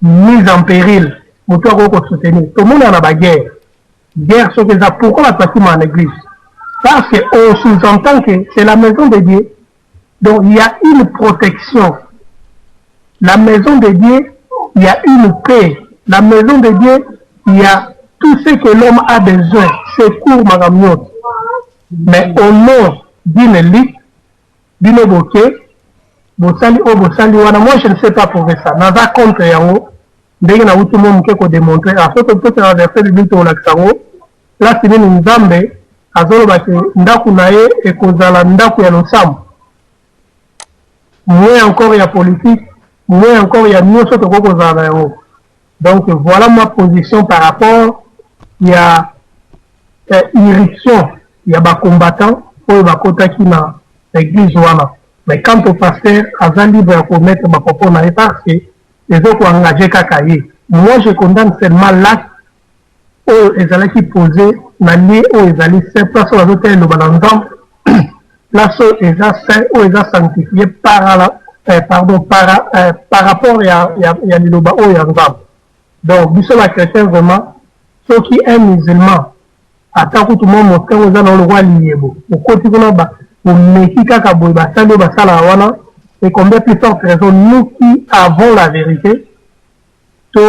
Mise en péril, moto akoki kosoutenir. Tomonaka na baguerre, guerre soki eza, pourquoi bato bakima en église? Parce que on sous-entend que c'est la maison de Dieu, donc il y a une protection. La maison de Dieu, il y a une paix. La maison de Dieu, il y a tout ce que l'homme a besoin, secours, makambo nyonso. Mais au nom d'une lutte, bino boke, bosali oyo bosali wana. Moi, je ne sais pas prouver ça. Naza contre yango, ndenge nauti mo moke kodémontrer. So tokotela verset biblique, tokolakisa yango place nini Nzambe azoloba ke ndako na ye ekozala ndako ya losambo, moins encore ya politique, moins encore ya nyonso tokoki kozala na yango. Donc voilà ma position par rapport ya irruption ya bacombattant oyo bakotaki na église wana. Mais quant au pasteur, aza libre ya komettre bapropos na ye, parce que ezokoengage kaka ye. Moi, je condamne seulement l'acte oyo ezalaki posé na lieu oyo ezali saint, place oyo azotala eloba na Nzambe, place oyo eza saint, oyo eza sanctifié par la, pardon, par rapport ya liloba oyo ya Nzambe. Donc biso bachrétien, vraiment, soki un musulman, ata kutu mwa mosquée oyo eza na lokwa liyebo, okoti kuna, omeki kaka boye, basali oyo basalaka wana, et combien plus forte raison nous qui avons la vérité, to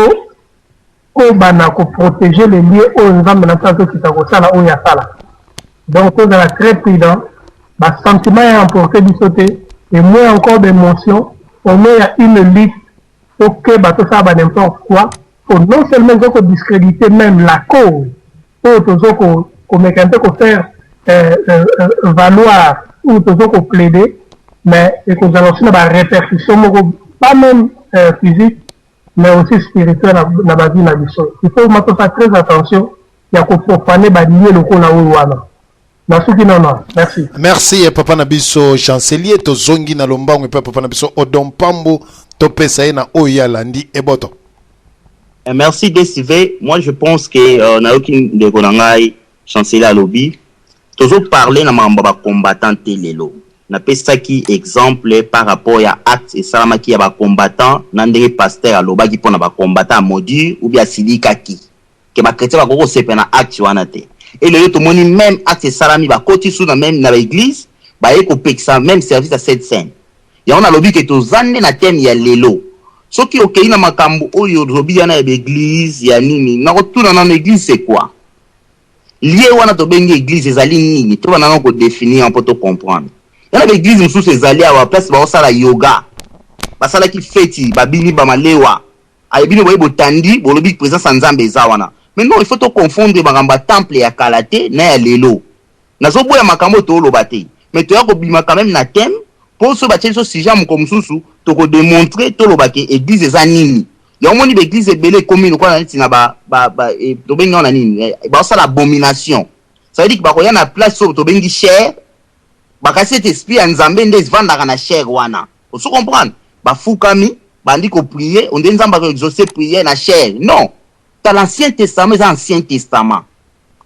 kobana koprotéger le lieu oyo Nzambe na biso azokita kosala oyo asala. Donc tozala très prudent, basentiment ya emporte biso te, et moins encore d'émotion au moins ya une lutte. Tokeba, tosala ba n'importe quoi po non seulement eza kodiscréditer même la cause oyo tozo komeka mpe kofaire valoir oyo tozo koplaider, mais ekozala aussi na barépercussion moko, pas même physique mais aussi spirituel na bavie na biso. Il faut ma tosala très attention ya koprofaner balieu lokola oyo wana. Nasuki nono, merci. Merci, papa na biso chancelier. Tozongi na lombango epai papa na biso Odon Pambo, topesa ye na oyo alandi eboto. Merci DCV. Moi, je pense que nayoki ndeko na ngai chancelier alobi, tozoparle na makambo ya bacombattant te. Lelo napesaki exemple par rapport ya acte esalamaki ya bacombattant, na ndenge pasteur alobaki mpona bacombattant ya maudire ou bien asilikaki ke bachrétien bakoki kosepela na acte wana te. E lelo tomoni même acte esalami, bakoti su na même na baéglise, baye kopekisa même service ya Sainte Cène. Yango nalobi ke toza nde na thème ya lelo. Soki okei na makambo oyo olobi wana ya baéglise ya nini, nakotuna nano: église, c'est quoi? Lieu wana tobengi église ezali nini? To bana nano kodéfinir mpo tocomprendre. Yana baéglise mosusu ezali awa, place baosala yoga, basalaki feti, babini bamalewa, ayebini boye, botandi, bolobi présence ya Nzambe eza wana. Mais non, il faut toconfondre makambo ya temple ya kala te na ya lelo. Nazoboya makambo oyo tooloba te, mais toya kobima quand même na thème, mpo so batie biso sujet ya moko mosusu, tokodémontrer, toloba ke église eza nini. Yango moni baéglise ebele ekomi lokola neti na tobengi yango na nini, baosala abomination. Ça veut dire que bakoya na place oyo tobengi chaire, bakasi ete esprit ya Nzambe nde evandaka na chaire wana. Oso comprendre, bafukami, bandi koprier, onde Nzambe akoexauce prière na chaire. Non, ta l'Ancien Testament eza Ancien Testament.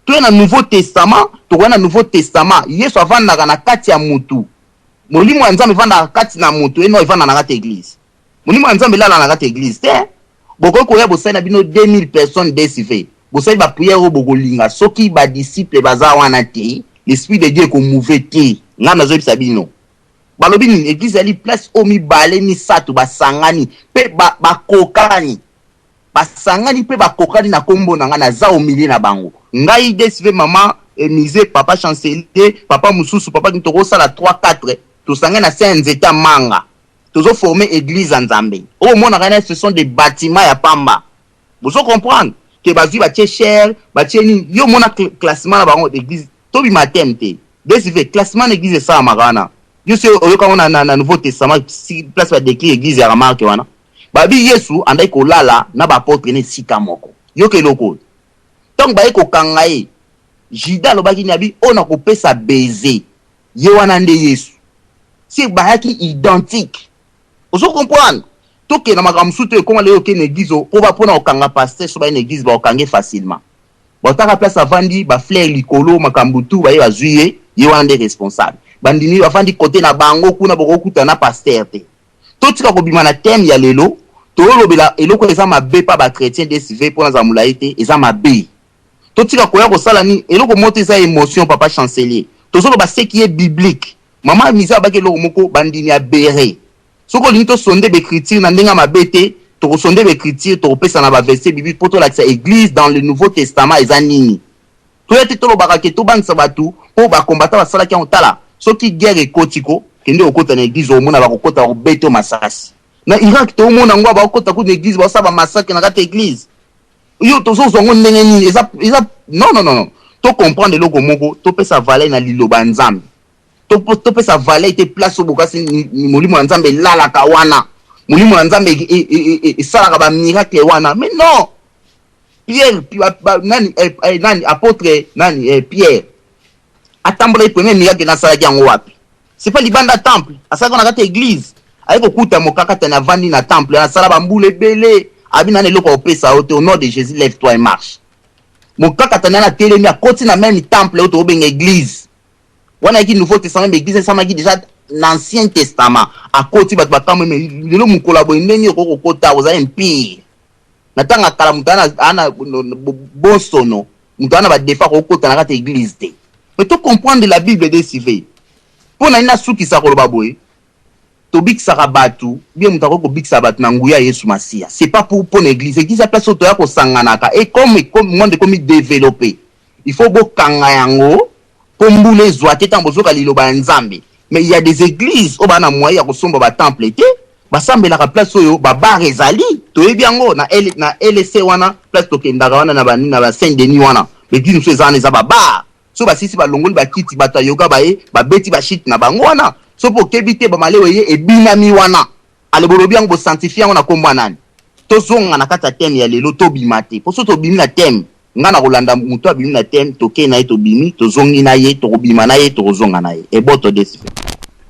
Toye na Nouveau Testament, tokoya na Nouveau Testament, Yesu avandaka na kati ya mutu, molimo ya Nzambe evandaka kati na mutu. Eno evanda na kati ya église, molimo ya Nzambe elala na kati ya église te. Bokoki koya, bosali na bino 2000 personnes, desive, bosali baprière oyo bokolinga, soki badisciple baza wana te, l'Esprit de Dieu ekomouve te. Ngai nazoyebisa bino, balobi nini? Église ezali place oyo mibale misato basangani mpe bakokani, basangani mpe bakokani na nkombo na ngai, naza au milieu na bango. Ngai desive, mama Emise, papa chancelier, papa mosusu, papa, tokosala 3 4, tosangani na se ya nzete ya manga, tozoforme église ya Nzambe. Oyo omonaka na, ce sont des bâtiments ya pamba. Bozo comprendre ke bazwi, batie chaire, batie nini. Yo omona classement na bango église, tobima thème te desive. Classement na église esalamaka wana, yo so oyokango na Nouveau Testament, si place badécrire église ya remarque wana, babi Yesu andaki kolala na baapôtre na esika moko. Yoka eloko oyo, ntango baye kokanga ye, Juda alobaki nini? Abi oyo nakopesa baiser, ye wana nde Yesu. Si bayaki identique, ozo comprendre. Tokende makambo mosusu to ekóma lelo, okende église mpo mpona kokanga pasteur, so baye na église, bakokange facilement, bataka place avandi, bafleur likolo, makambo tu, baye bazwi ye, ye wana nde responsable. Bandimi bafandi kote na bango kuna, bokokuta na pasteur te. Totika kobima na thème ya lelo. Tolobela eloko eza mabe pa ba chrétien DSV mpo naza molai te, eza mabe. Totika koya kosala nini eloko moko te, eza émotion. Papa chancelier, tozoloba ce qui est biblique. Mama Misa abaki eloko moko, bandimi ya bere. Soki olingi tosonde baécriture na ndenge ya mabe te, tokosonde baécriture, tokopesa na baverset biblique mpo tolakisa église dans le Nouveau Testament eza nini. Toya te tolobaka ke tobangisa bato mpo bakombata basalaki yango. Tala, soki guerre ekoti, ko kende kokota na église, omona bakokota, bakobeta masasi. Na Irak toomona yango, bakokota kutu na église, bakosala bamassacre na kati ya église. Yo tozozwa yango ndenge nini? Eza non, non, non, non. Tocomprendre eloko moko, topesa valeur na liloba ya Nzambe. Topesa valeur te place oyo bokasi molimo ya Nzambe elalaka wana, molimo ya Nzambe esalaka bamiracle wana. Mais non, Pierre nani, nani, apôtre nani, Pierre atambolaki, premier miracle nasalaki yango wapi? C'est pas libanda temple, asalaki na kati ya église. Aye kokuta mokakatani avandi na temple, asala bambula ebele. Abi nani eloko akopesa yo te, au nom de Jésus, lève toi et marche. Mokakatani wana atelemi, akoti na même temple oyo tokobenga église wana. Ayaki Nouveau Testament, mais église esamaki déjà na Ancien Testament. Akoti, bato bakamwe. Me lelo mokolo ya boye, ndenge okoki kokota, oza impur. Na ntango ya kala, moto ana bonsono, moto ana badefa akokota na kati ya église te. Mais tocomprendre la Bible de sive mpo na nini. Nasukisa koloba boye: tobikisaka bato bien, moto akoki kobikisa bato na nguya ya Yesu Masiya. C'est pas pour mpo na église. Église ya place oyo toya kosanganaka. Et comme monde ekomi développé, il faut bokanga yango mpo mbula ezwa te ntango bozoka liloba ya Nzambe. Mais il y a des églises oyo baa na moyen ya kosomba batemple te, basambelaka place oyo babar ezali. Toyebi yango na, L, na LC wana, place tokendaka wana na banini, na ba Saint Denis wana. Église mosusu eza wana, eza babar. So basisi, balongoli bakiti, bato ya yoga baye, babeti bashite na bango wana. So mpo okebi te, bamalewa eye ebinami wana. Ale bolobi yango, bosanctifie yango na nkombo ya nani? Tozonga na kati ya thème ya lelo, tobima te, mpo so tobimi na thème, nga na kolanda moto abimi na thème, tokei na ye, tobimi, tozongi na ye, tokobima na ye, tokozonga na ye. Eboto Desife.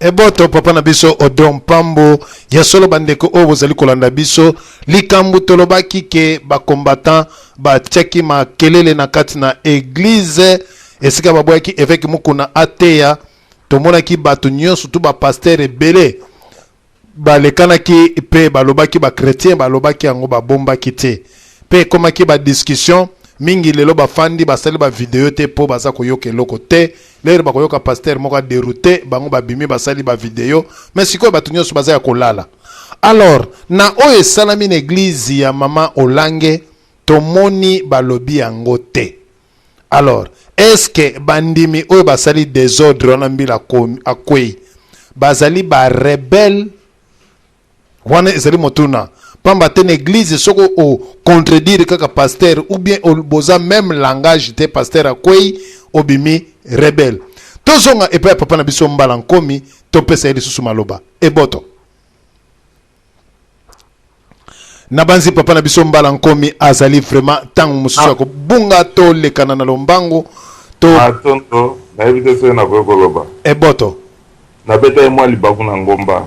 Eboto, papa na biso Odon Pambo. Ya solo, bandeko oyo bozali kolanda biso, likambo tolobaki ke bacombattant batiaki makelele na kati na église esika baboyaki évêque Mukuna ateya. Tomonaki bato nyonso tu, bapasteur ebele balekanaki mpe balobaki, bachrétien balobaki yango, babombaki te, mpe ekomaki badiscussion mingi. Lelo bafandi, basali bavideo te mpo baza koyoka eloko te. Lere bakoyoka pasteur moko adérouté bango, babimi, basali bavideo. Mais sikoyo bato nyonso baza ya kolala. Alors na oyo esalami na église ya mama Olange, tomoni balobi yango te. Alors est-ce bandimi oyo basali désordre wana, mbila akwei, bazali barebelle? Wana ezali motuna, pamba te na église, soki ocontredire kaka pasteur ou bien boza même langage te, pasteur akwei, obimi rebelle. Tozonga epai ya papa na biso Mbala Nkomi, topesa ye lisusu maloba. Eboto na banzi, papa na biso Mbala Nkomi azali vraiment ntango mosusu ya kobunga. Tolekana na lombangu to Matondo, nayebi te soki nakoki koloba. Eboto. Nabeta ye mwa libaku na ngomba,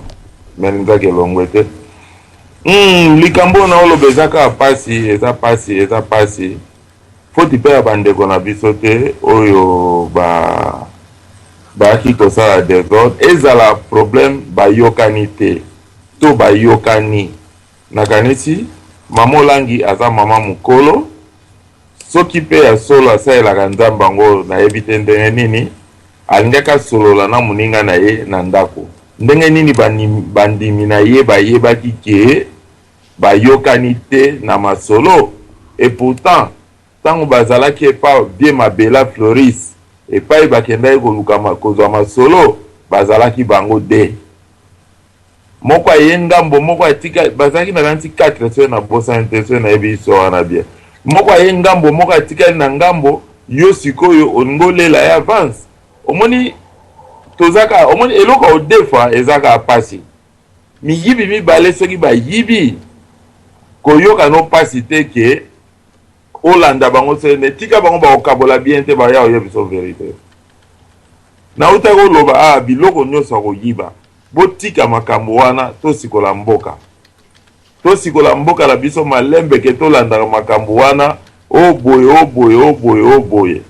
me nzaki elongwe te. Likambo oyo naoloba eza kaka pasi, eza pasi, eza pasi. Foti mpe ya bandeko na biso te oyo bayaki kosala désordre. Ezala problème bayokani te to bayokani, nakanisi mama Olangi aza mama mokolo. Soki mpe ya solo asalelaka Nzambe yango, nayebi te ndenge nini alingaki asolola na moninga na ye na ndako, ndenge nini bandimi na ye bayebaki ke bayokani te na masolo. Et pourtant ntango bazalaki epa bie Mabela Floris, epai bakendaki koluka kozwa masolo, bazalaki bango de moko aye ngambo, moko atika. Bazalaki na kanti 4, soki nabosani te, soki nayebi biso wana bien. Moko aye ngambo, moko atikali na ngambo. Yo sikoyo olingi olela ye avance. Omoni, tozaka, omoni eloko ya odefa eza kaka pasi. Miyibi mibale soki bayibi, koyoka no pasi te ke olanda bango. Soki ne tika bango, bakokabola bien te, baya oyebi biso vérité. Nautaki koloba ah, biloko nyonso ya koyiba, botika makambo wana. Tosikola mboka, tosikola mboka na biso malembe ke tolandaka makambo wana o boye, o boye, o boye, o boye.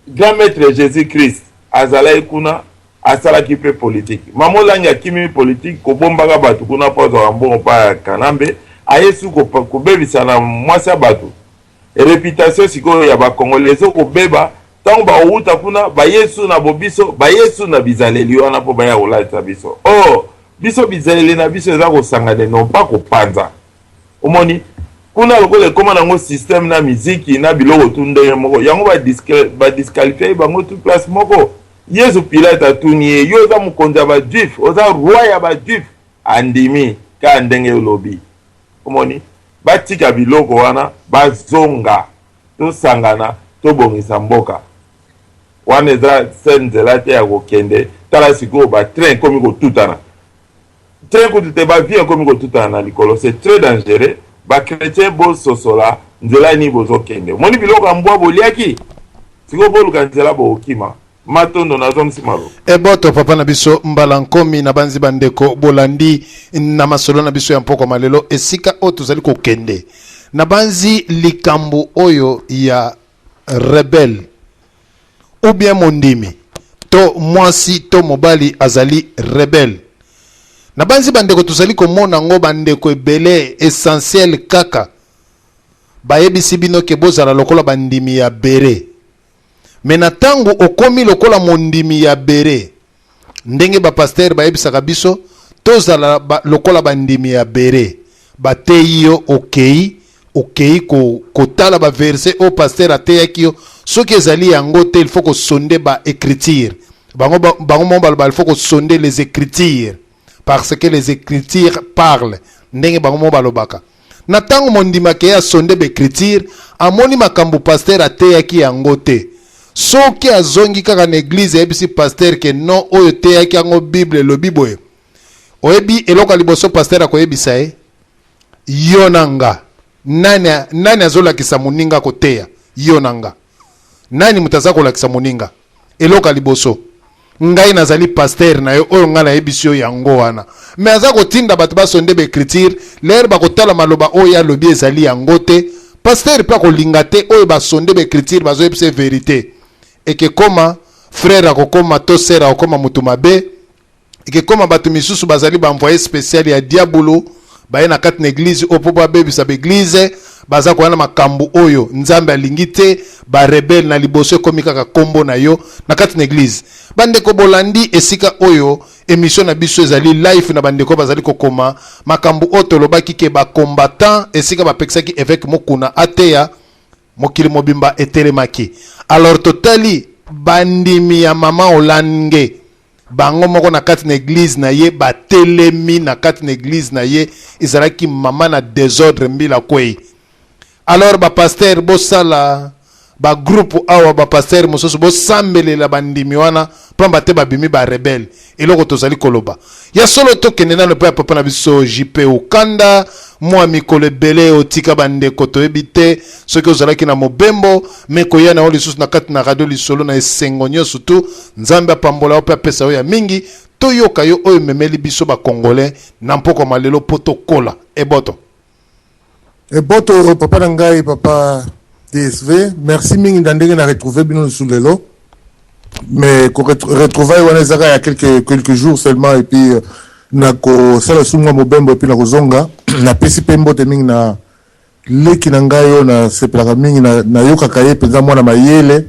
Grand maître Jésus Christ azalaki kuna. Asalaki mpe politique. Mama Olangi akimi politique kobombaka bato kuna mpo azwaka mbongo mpa ya Kanambe. Aye su kobebisa na mwasi ya bato. Reputation sikoyo ya ba Congolais ezo kobeba tango bakowuta kuna baye su na bobiso baye su na bizaleli wana mpo baya kolatisa biso. Or biso bizaleli na biso eza kosangana et non pas kopanza. Omoni kuna lokola ekoma nango système na miziki na biloko tout ndenge moko yango ba ba disqualifiaki bango tout place moko. Yezu Pilate atuni ye, yo oza mokonzi ya ba juif, oza roi ya ba juif? Andimi kaka ndenge olobi. Omoni batika biloko wana bazonga tosangana tobongisa mboka. Wana eza se nzela te ya kokende. Tala sikoyo ba train ekomi kotutana. Train kutu te ba avion ekomi kotutana na likolo c'est très dangereux ba chretiens bososola nzela nini bozokende omoni biloko ya mbwa boliaki sikoyo boluka nzela bokokima matondo nazongisi maloba. Eboto papa na biso mbala nkomi na banzi bandeko bolandi na masolo na biso ya mpokwa malelo esika oyo tozali kokende na banzi likambo oyo ya rebelle ou bien mondimi to mwasi to mobali azali rebelle. Nabanzi bandeko tozali komona yango bandeko ebele essentiel kaka bayebisi bino ke bozala lokola bandimi ya bere me na ntango okomi lokola mondimi ya bere Ndenge ba pasteur bayebisaka biso tozala ba, lokola bandimi ya bere. Bateyi yo okei, okei ko, kotala ba verset oyo pasteur ateyaki yo. Soki ezali yango te, il faut ko sonder ba écriture. Bango ba, bango moko baloba il faut ko sonder les écritures parce que les écritures parlent. Ndenge bango moko balobaka. Na tango mondimi akei a sonde ba ecriture, amoni makambo pasteur ateyaki yango te. Soki azongi kaka na eglise ayebisi pasteur ke non oyo oteyaki yango bible elobi boye. Oyebi eloko ya liboso pasteur akoyebisa ye? Yo na nga nani, nani azolakisa moninga koteya? Yo na nga. Nani moto aza kolakisa moninga? Eloko ya liboso, ngai nazali pasteur na yo, oyo ngai nayebisi yo yango wana. Mais aza kotinda bato basonde ba ecriture, lere bakotala maloba oyo ye alobi ezali yango te, pasteur pe akolinga te oyo basonde ba ecriture bazoyebisa ye verite. Ekekoma frère akokoma to sœur akokoma moto mabe, ekekoma bato misusu bazali ba envoye special ya diabulu baye na kati na eglise oyo mpo babebisa ba eglise baza koya na makambo oyo nzambe alingi te ba rebelle na liboso ekomi kaka kombo na yo na kati na eglise bandeko bolandi esika oyo emission na biso ezali live na bandeko bazali kokoma makambo oyo tolobaki ke ba combattant esika bapekisaki evêque mokuna ateya Mokili mobimba etelemaki. Alors totali bandimi ya mama Olange bango moko na kati na eglise na ye batelemi na kati na eglise na ye ezalaki mama na desordre mbila kwei. Alors ba pasteur bosala ba groupe awa ba pasteur mosusu bosambelela bandimi wana pamba te babimi ba rebelle. Eloko tozali koloba ya solo, tokende nano epai ya papa na biso JP Okanda. Mwa mikolo ebele otika bandeko, toyebi te soki ozalaki na mobembo, me koya na yo lisusu na kati na radio lisolo na esengo nyonso tu. Nzambe apambola yo mpe apesa yo ya mingi. Toyoka yo oyo ememeli biso ba Congolais na mpokwa ma lelo mpo tokola. Eboto. Eboto papa na ngai papa DSV, merci mingi na ndenge na retrouver bino lisusu lelo. Mais ko retrouvaille wana ezaka ya quelques quelques jours seulement et puis euh, na kosala su mwa mobembo et puis na kozonga napesi mpe mbote mingi na leki na ngai oyo nasepelaka mingi nayokaka ye mpenza mwana mayele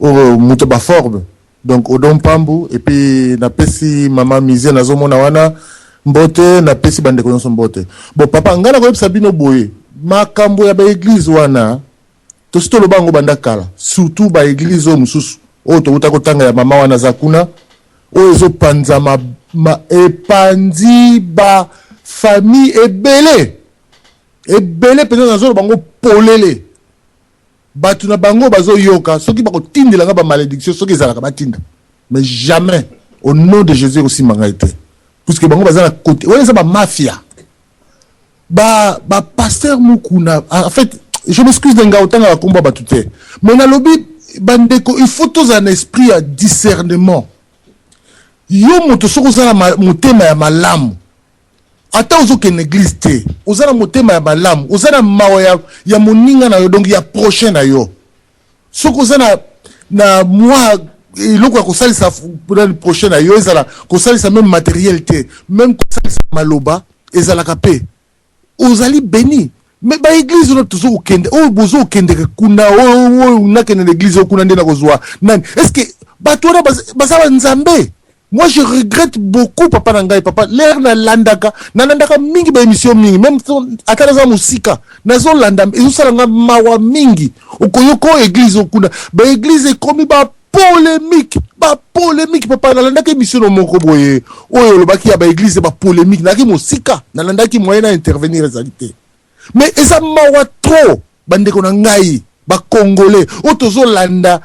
oyo moto baforme Donc Odon Mpambu et puis napesi mama Mize nazomona wana mbote, napesi bandeko nyonso mbote. Bon papa, ngai nakoyebisa bino boye, makambo ya ba eglise wana tosi toloba yango banda kala, surtout ba eglise oyo mosusu oyo towuta kotanga ya mama wana aza kuna oyo ezopanza ma, ma, epanzi ba famille ebele ebele mpenza, nazoloba yango polele. Batu na bango bazo yoka soki bako tindela nga ba malediction soki ezalaka ba tinda mais jamais au nom de Jesus eko simba ngai te puisque bango baza na cote wana eza ba mafia ba ba pasteur mukuna en fait je m'excuse de nga otanga ba kombo ya batu te mais nalobi ba ndeko il faut tozala na esprit ya discernement yo moto soki oza na motema ya malamu Ata ozo kende eglise te, oza na motema ya malamu, oza na mawa ya, ya moninga na yo, donc ya prochain na yo. Soki oza na, na mwa Eloko ya kosalisa prochain na yo ezala kosalisa meme materiel te, meme kosalisa maloba ezalaka mpe ozali beni. Mais ba église oyo tozo kokende, oyo bozo kokendeke kuna, oyo nakende na église oyo kuna nde nakozwa nani? Est ce que bato wana baza banzambe? Moi, je regrette beaucoup, papa na ngai, papa lere nalandaka mingi baémission mingi, même ata naza mosika, nazolanda, ezosala nga mawa mingi. Okoyoka oyo église oyo kuna, baéglise ekomi bapolémique, bapolémique. Papa, nalandaki émission no moko boye oyo olobaki ya baéglise, bapolémique. Nayaki mosika, nalandaki, moyen na intervenir ezali te, mais eza mawa trop. Bandeko na ngai bacongolais oyo tozolanda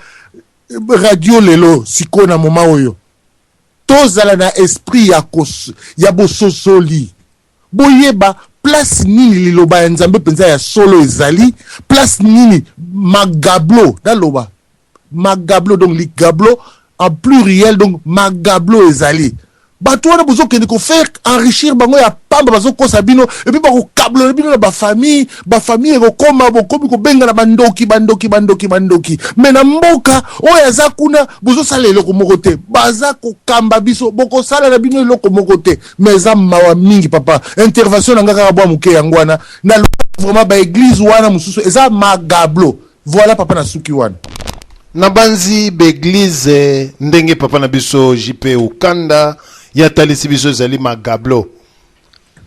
radio lelo sikoyo, na moma oyo, tozala na esprit ya bososoli. Boyeba place nini liloba ya Nzambe mpenza ya solo ezali, place nini magablo, naloba magablo, donc ligablo en pluriel, donc magablo ezali. Bato wana bozokende kofaire enrichir bango ya pamba, bazokosa bino, et puis bakokablola bino na bafamille. Bafamille ekokoma, bokomi kobengana bandoki, bandoki, bandoki, bandoki. Mais na mboka oyo aza kuna, bozosala eloko moko te. Baza kokamba biso, bokosala na bino eloko moko te. Mais eza mawa mingi, papa. Intervention na nga kaka bwa moke yango wana. Na vraiment baéglise wana mosusu eza magablo. Voilà, papa, na suki wana. Nabanzi baéglise, ndenge papa na biso JP Okanda ye atalisi biso, ezali magablo.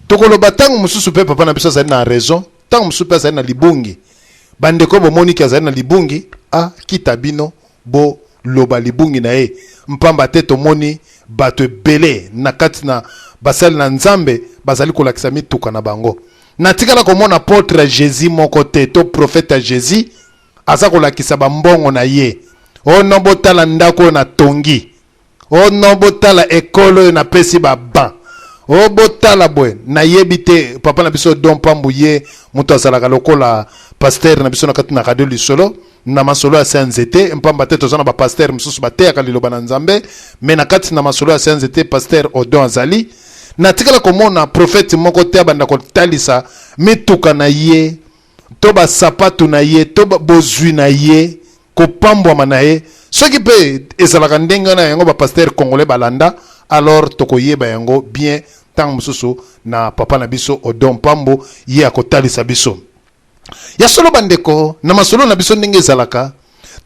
Tokoloba ntango mosusu mpe papa na biso azali na raison, ntango mosusu mpe azali na libungi. Bandeko, bomoniki azali na libungi, akita bino boloba libungi na ye, mpamba te tomoni bato ebele na kati na basali na Nzambe bazali kolakisa mituka na bango. Natikala komona apôtre ya Jésus moko te to prophète ya Jésus aza kolakisa bambongo na ye: "O no, botala ndako oyo natongi. O no, botala ekolo oyo napesi baban. O botala boye." Nayebi te, papa na biso Don Pambu, ye moto azalaka lokola pasteur na biso na kati na radio Lisolo na masolo ya se ya nzete, mpamba te toza na bapasteur mosusu bateyaka liloba na Nzambe, mais na kati na masolo ya se ya nzete, pasteur Odon azali. Natikala komona prophète moko te abanda kotalisa mituka na ye to basapatu na ye to bozwi na ye, kopambwama na ye. Soki mpe ezalaka ndenge wana, yango bapasteur congolais balanda, alors tokoyeba yango bien ntango mosusu na papa na biso Odon Pambo, ye akotalisa biso ya solo. Bandeko, na masolo na biso ndenge ezalaka,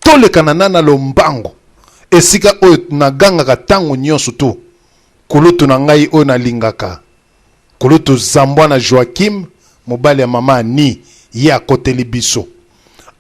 tolekana na lombango esika oyo nagangaka ntango nyonso tu kulutu na ngai oyo nalingaka, kulutu Zambwa na Joakim, mobali ya mama Ani. Ye akoteli biso,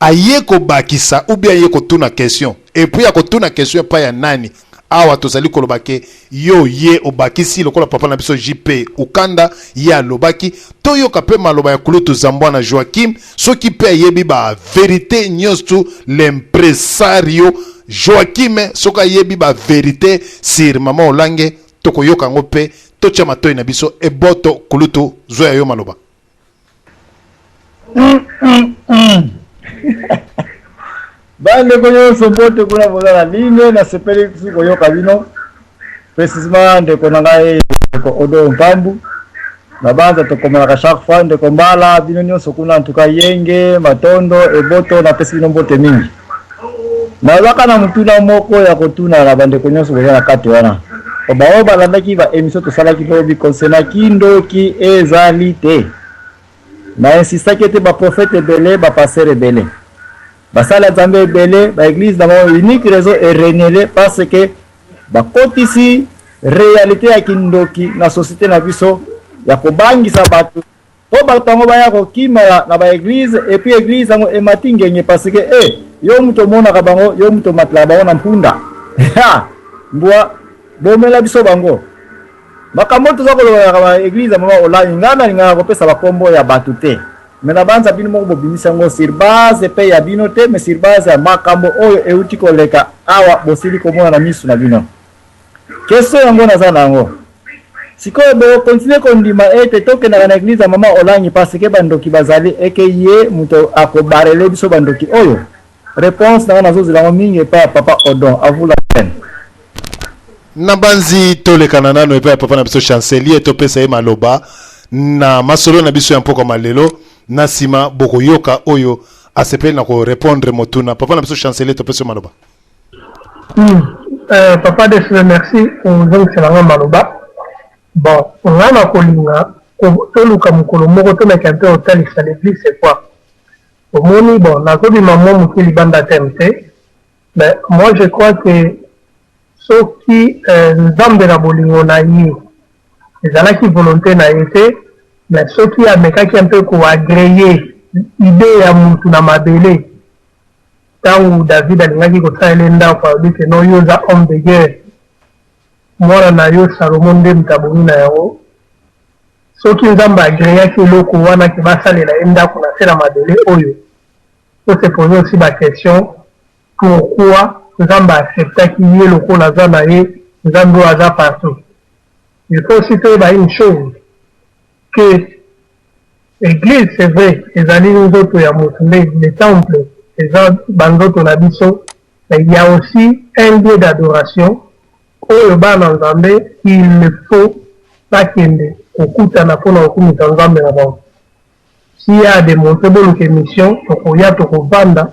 aye kobakisa ou bien aye kotuna question. Et puis akotuna question epai ya nani? Awa tozali koloba ke yo ye obakisi lokola papa na biso JP Ukanda ye alobaki. Toyoka mpe maloba ya kulutu Zambwa na Joakim, soki mpe ayebi bavérité nyonso tu. L'impresario Joakim, soki ayebi bavérité sur mama Olange, tokoyoka yango mpe totya matoi na biso. Eboto, kulutu, zwa ya yo maloba. Bandeko nyonso, mbote kuna boza na ligne. Nasepeli koyoka bino, précisement ndeko na ngai, ndeko Odo Mpambu na banza tokomonaka chaque fois, ndeko Mbala, bino nyonso kuna. Antuka yenge matondo, eboto, napesi bino mbote mingi. Nazaka na motuna moko ya kotuna na bandeko nyonso boza na kati wana, baoyo balandaki ba émission tosalaki lobi concernant kindoki ezali te. Na insistaki ete baprophète ebele, bapasteur ebele, basali ya Nzambe ebele, baéglise na bango unique réseau erégnele parce que bakotisi réalité ya kindoki na société na biso, ya kobangisa bato mpo bato yango baya kokima na baéglise. Et puis église yango emati ngenge parce que yo moto omonaka bango, yo moto omatelaka bango na mpunda mbwa, bomela biso bango. Makambo toza kolobaka, baéglise ya mama Olangi, ngai nalingaka kopesa bakombo ya bato te, mais na banza bino moko bobimisi yango sur base mpe ya bino te, mais sur base ya makambo oyo euti koleka awa, bosili komona na misu na bino. Question yango naza na yango sikoyo: bokontinue kondima ete tokendaka na église ya mama Olangi parce que bandoki bazali, eke ye moto akobarele biso bandoki oyo? Réponse na nga nazozela yango mingi epai ya papa Odon. À vous la peine. Na banzi tolekana nano epai ya papa na biso chancelier, topesa ye maloba na masolo na biso ya mpokwa malelo. Na nsima bokoyoka oyo asepeli na korépondre motuna. Papa na biso chancelier, topesa yo maloba. Papa Desle, merci ozongisela nga maloba. Bon, nga na kolinga toluka mokolo moko tomeka mpe otalisa l'église c'est quoi. Omoni, bon, nazobima mwa moke libanda thème te, mais moi je crois que soki Nzambe na bolingo na ye ezalaki volonté na ye te, mais soki amekaki mpe koagréer idée ya mutu na mabele, ntango David alingaki kosalela ndako, alobi ke non, yo oza homme de guerre, mwana na yo Salomo nde moto abongi na yango. Soki Nzambe agréaki eloko wana ke basalela ye ndako na se na mabele oyo, to se pose aussi baquestion: pourquoi Nzambe acceptaki ye lokola aza na ye Nzambe oyo aza partout? Il faut aussi toyeba une chose, que église, c'est vrai, ezali nzoto ya motu nde le temple eza banzoto na biso, mais il y a aussi un lieu d'adoration oyo bana Nzambe, il le faut bakende kokutana mpona kokumisa Nzambe na bango. Si ya adémontrer, boluka émission, tokoya, tokovanda,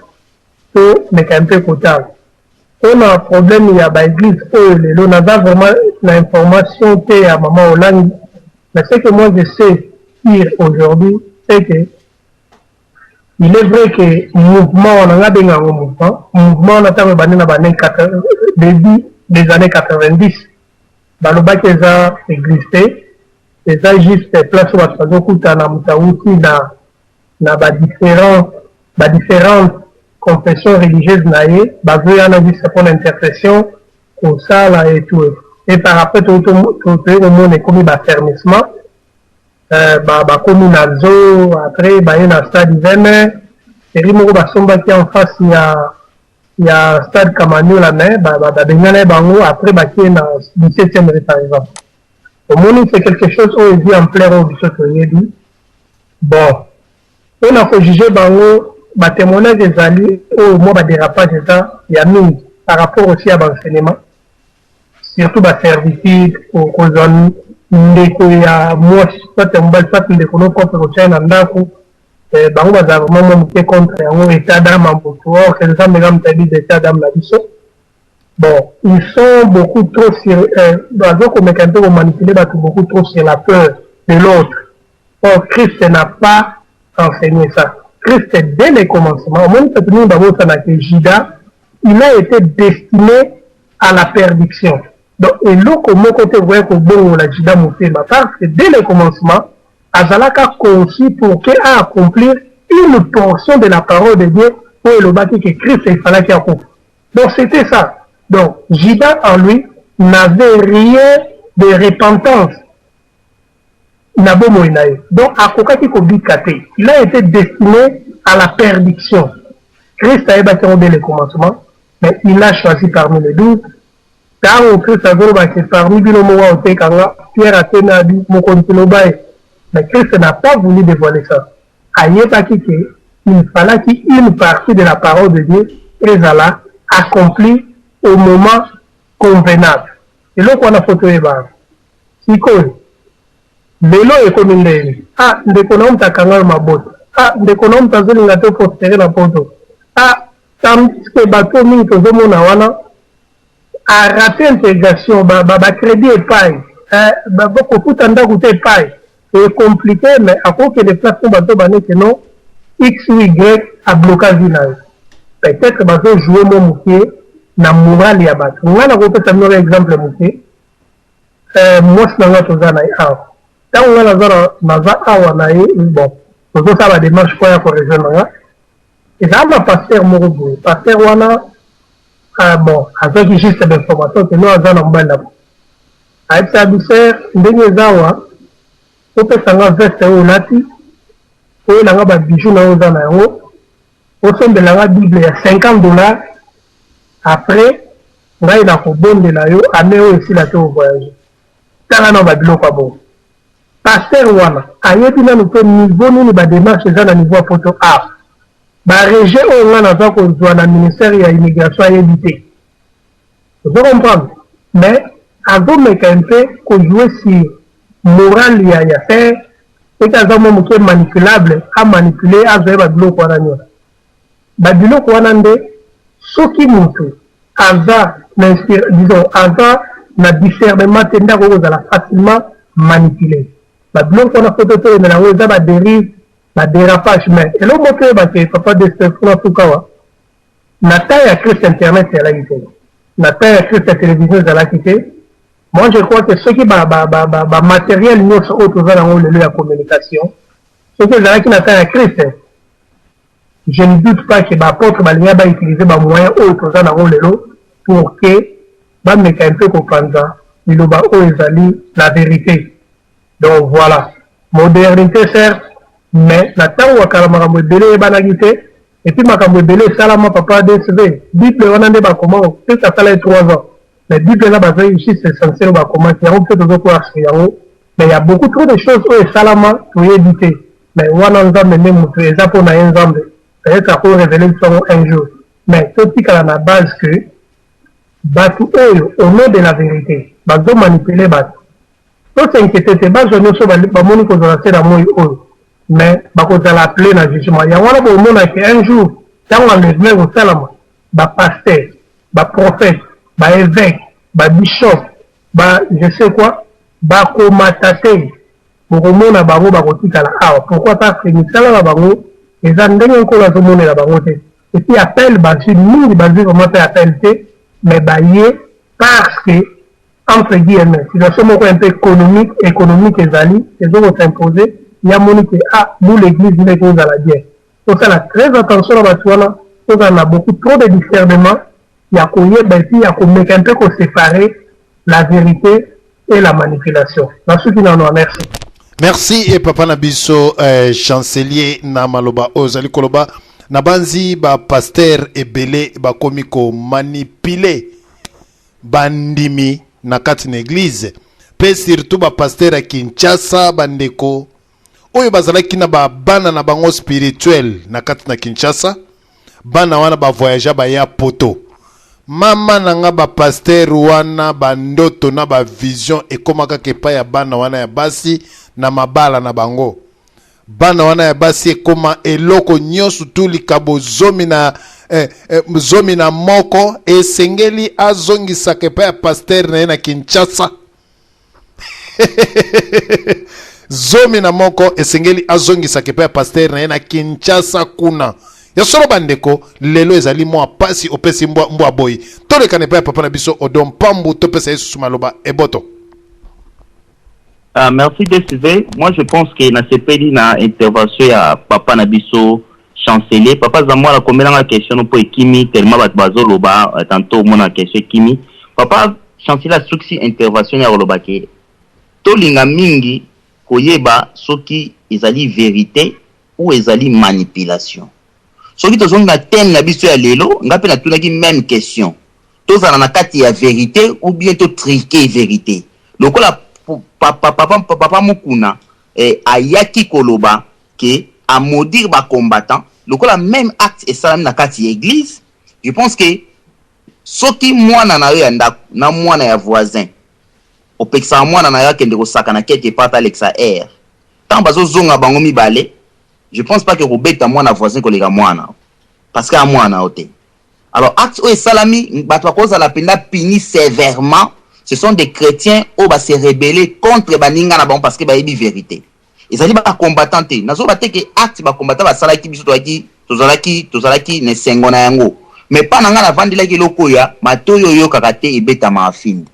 tomeka mpe kotala mpona problème ya baéglise oyo. Lelo naza vraiment na information te ya mama Olangi, mais ce que moi je sais dire aujourd'hui, c'est que il est vrai que mouvement wana, nga benga yango mouvement, mouvement wana ntango ebandi na baannée début des années 90, balobaki eza église te, eza juste place oyo bato bazokutana, moto awuti na badifférentes confession religieuse na ye, bazoyana juste mpona intercession kosala et tout. Et par après toye komona ekomi baaffermissement, bakomi na zo, après baye na stade 20 eri moko basombaki en face ya stade Kamaniola, mais babengana ye bango. Après bakie na 17e rue par exemple. Omoni, c'est quelque chose oyo ezwi ampleur oyo biso toyebi. Bon, mpona kojuger bango, batémoignage ezali oyo mwa badérapage eza ya mingi par rapport aussi ya baenseignement, surtout baservitude, kozwa ndeko ya mwasi soit ya mobali soit ndeko no propre kotia na ndako. Bango bazala vraiment mwa moke contre yango, état d'âme ya motu, or que Nzambe eza moto ayebi état d'âme na biso. Bon, ils sont beaucoup trop sur bazokomeka mpe komanipuler bato beaucoup trop sur la peur de l'autre. Or Christ n'a pas enseigné ça. Christ, dès le commencement, omoni, bato mingi babosanaka Judas, il a été destiné à la perdition. Donc eloko moko te voye kobongola Judas motema, parce que dès le commencement azalaka conçu pour que accomplir une portion de la parole de Dieu oyo elobaki que Christ efalaki akufa. Donc c'était ça. Donc Judas en lui n'avait rien de repentance na bomoi na ye, donc akokaki kobika te, il a été destiné à la perdition. Christ ayebaki yango dès le commencement, mais il a choisi parmi les 12. Ntango Christ azolobaki parmi bino moko aotekanga, Pierre atemi, abi mokonzi loba ye, mais Christ n'a pas voulu dévoiler ça. Ayebaki ke il fallaki une partie de la parole de Dieu ezala accomplie au moment convenable. Eloko wana fo toyebaka. Sikoyo lelo ekomi ndenge ah, ndeko na yo moto akanga yo mabota, ah, ndeko na yo moto azolinga te prospérer na poto, ah, tandis que bato mingi tozomona wana arater intégration, bacrédit epai, kofuta ndako te epai ecompliqué, mais akokende place mo bato baneke no x ou y abloka vie na yo. Peut-être bazojouer mo moke na morale ya bato. Ngai nakopesa bino exemple moke. Mwasi na ngai toza na ye awa, ntango ngai naza awa na ye, bon, tozosala badémarche po ya korejoindre nga, ezala na pasteur moko boye. Pasteur wana, bon, azwaki juste bainformation ke no aza na mobali na bo ayebisa biso ndenge eza awa: opesanga veste oyo olati, oyelanga babijou na oyo oza na yango, osombelanga Bible ya 50 $, après ngai nakobondela yo, ame oyo esila te ovoyage. Tala na babiloko ya bongo. Pasteur wana ayebi nanu mpe niveau nini badémarche eza na niveau ya poto a barejet oyo ngai naza kozwa na ministère ya immigration, ayebi te. Ozo comprendre? Mais azomeka mpe kojouer sur morale ya frère eke aza mwa moke manipulable, amanipuler, azwa ye babiloko wana nyonso. Babiloko wana nde soki motu Aza na inspire, disons aza na discernement te nde akoki kozala facilement manipuler. Ba biloko wana faut totelemela yango, eza ba derive, ba derapage. Mais eloko moko toyeba ke papa DSP kuna suka awa, na temps ya Christ internet ezalaki te, na temps ya Christ ya television ezalaki te. Moi je crois que soki ba ba ba ba, ba materiel nyonso oyo toza nango lelo ya communication soki ezalaki na temps ya Christ, je ne doute pas que ba apotres balingaki ba utiliser ba moyens oyo toza nango lelo pour que bameka un peu kopanza liloba oyo ezali la verite. Donc voilà, modernite certes, mais na tango ya kala makambo ebele eyebanaki te, et puis makambo ebele esalama papa DSV, bible wana nde bakoma peut-être asala ye 3 ans, mais bible wana bazali juste essentiel oyo bakomaki yango, biso tozo croire sur yango, mais il y a beaucoup trop de choses oyo esalama toyebi te. Mais wana Nzambe nde mutu eza po na ye Nzambe peut-être ako reveler biso yango un jour, mais totikala na base que batu oyo au nom de la verite bazo manipuler batu, to s'inquieter te, bazwa nioso bamoni kozwa na se na moyi oyo, mais bakozala appeler na jugement. Yango wana bokomona que un jour tango enlèvement ekosalama, ba pasteurs, ba prophètes, ba eveques, ba bishops, ba je sais quoi bakomata te, bokomona bango bakotikala awa. Pourquoi? Parce que misala na bango eza ndenge Nkolo azomonela bango te. Et puis appel bazwi mingi, bazwi vraiment pe appel te, mais baye parce que entre guillemets situation moko un peu économique économique ezali ezo ko s'imposer, ye amoni que ah boule église nde ekozala bien. Tosala très attention na batu wana, tozala na beaucoup trop de discernement ya koyeba et puis ya komeka un peu ko separer la verite et la manipulation. Nasuki nanu awa, merci. Merci et papa na biso eh, chancelier na maloba oyo ozali koloba. Nabanzi ba pasteur ebele bakomi ko manipuler bandimi na kati na eglise, pe surtout ba pasteur ya Kinshasa, bandeko oyo bazalaki na ba bana na bango spirituel na kati na Kinshasa, bana wana ba voyagea baya poto. Mama na nga, ba pasteur wana ba ndoto na ba vision ekoma kaka epai ya bana wana ya basi na mabala na bango. Bana wana ya basi ekoma eloko nyonso tu likabo zomi na eh, eh, 11 esengeli azongisaka epai ya pasteur na ye na Kinshasa. 11 esengeli azongisaka epai ya pasteur na ye na Kinshasa kuna. Ya solo bandeko, lelo ezali mwa pasi, opesi mbwa mbwa boyi. Tolekana epai ya papa na biso Odon Pambu, topesa ye susu maloba eboto. Ah, merci DSV. Moi je pense que nasepeli na intervention ya papa na biso chancelier. Papa Zamwala komelanga question no po ekimi tellement bato bazoloba euh, tantôt omona question ekimi. Papa chancelier asukisi intervention ya koloba ke tolinga mingi koyeba soki ezali verite ou ezali manipulation. Soki tozongi na thème na biso ya lelo, nga pe natunaki meme question. Tozala na kati ya verite ou bien to triquer verite. Lokola papa papa papa Mukuna eh, ayaki koloba que a maudire ba combattants, lokola meme acte esalami na kati ya eglise, je pense que soki mwana na yo ya ndaku na mwana ya voisin opekisaka mwana na yo akende kosakana quelque part alekisa heure, tango bazozonga bango mibale, je pense pas que okobeta mwana voisin koleka mwana parce que a mwana yo te. Alors acte oyo esalami bato bakozala mpenza puni sévèrement, ce sont des chrétiens oyo ba se rebeller contre baninga na bango parce que bayebi verite. Ezali ba combattants te. Nazoloba te ke acte ba combattants basalaki biso tozalaki tozalaki tozalaki na esengo na yango. Mais pa na ngai navandelaki eloko oyo ya matoyi oyo oyokaka te ebetamaka fimbu.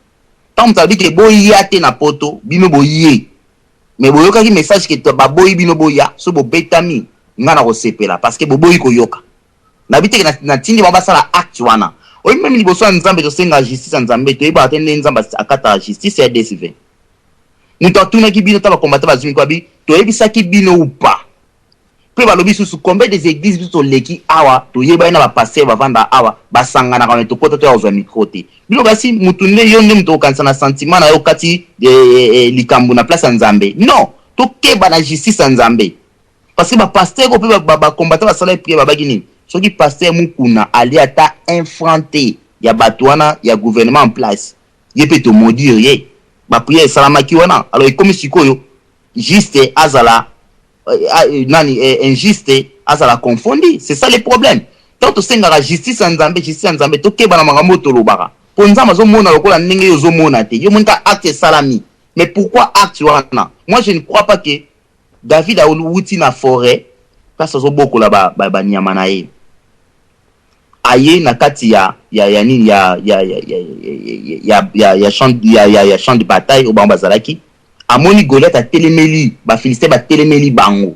Ntango moto alobi ke boya te na poto, bino boye. Mais boyokaki message ke baboyi bino boya, soki bobetami ngai nakosepela parce que boboyi koyoka. Nayebi te ke natindi bango basala acte wana. Oyebi meme liboso ya Nzambe tosengaka justice ya Nzambe, toyebaka te ndenge Nzambe akataka justice ya DSV. Moto atunaki bino ta ba combattants bazui micro abi toyebisaki bino ou pas? Pe balobi susu combien des eglises biso toleki awa toyebani na ba pasteurs bavanda awa basanganaka mais tokota toya kozua micro te. Bino kasi mutu nde yo nde mutu okokanisa na sentiment na yo okati likambo na place ya Nzambe. Non! Tokeba na justice ya Nzambe. Parce que ba pasteurs oyo pe ba ba combattants basalaki prière babaki nini? Soki pasteur Mukuna alie ata un franc te ya batu wana ya gouvernement en place, ye pe to maudire ye. Ba prières esalamaki wana. Alors ekomi sikoyo juste azala nani injuste azala confondi. C'est ça le problème. Ntango tosengaka justice ya Nzambe, justice ya Nzambe, tokeba na makambo oyo tolobaka, mpo Nzambe azomona lokola ndenge yo ozomona te. Yo omoni kaka acte esalami, mais pourquoi acte wana? Moi, je ne crois pas que David awuti na forêt, place azobokola banyama na ye, aye na kati ya nini, ya champ de bataille oyo bango bazalaki, amoni Goliath atelemeli Bafilistin, batelemeli bango.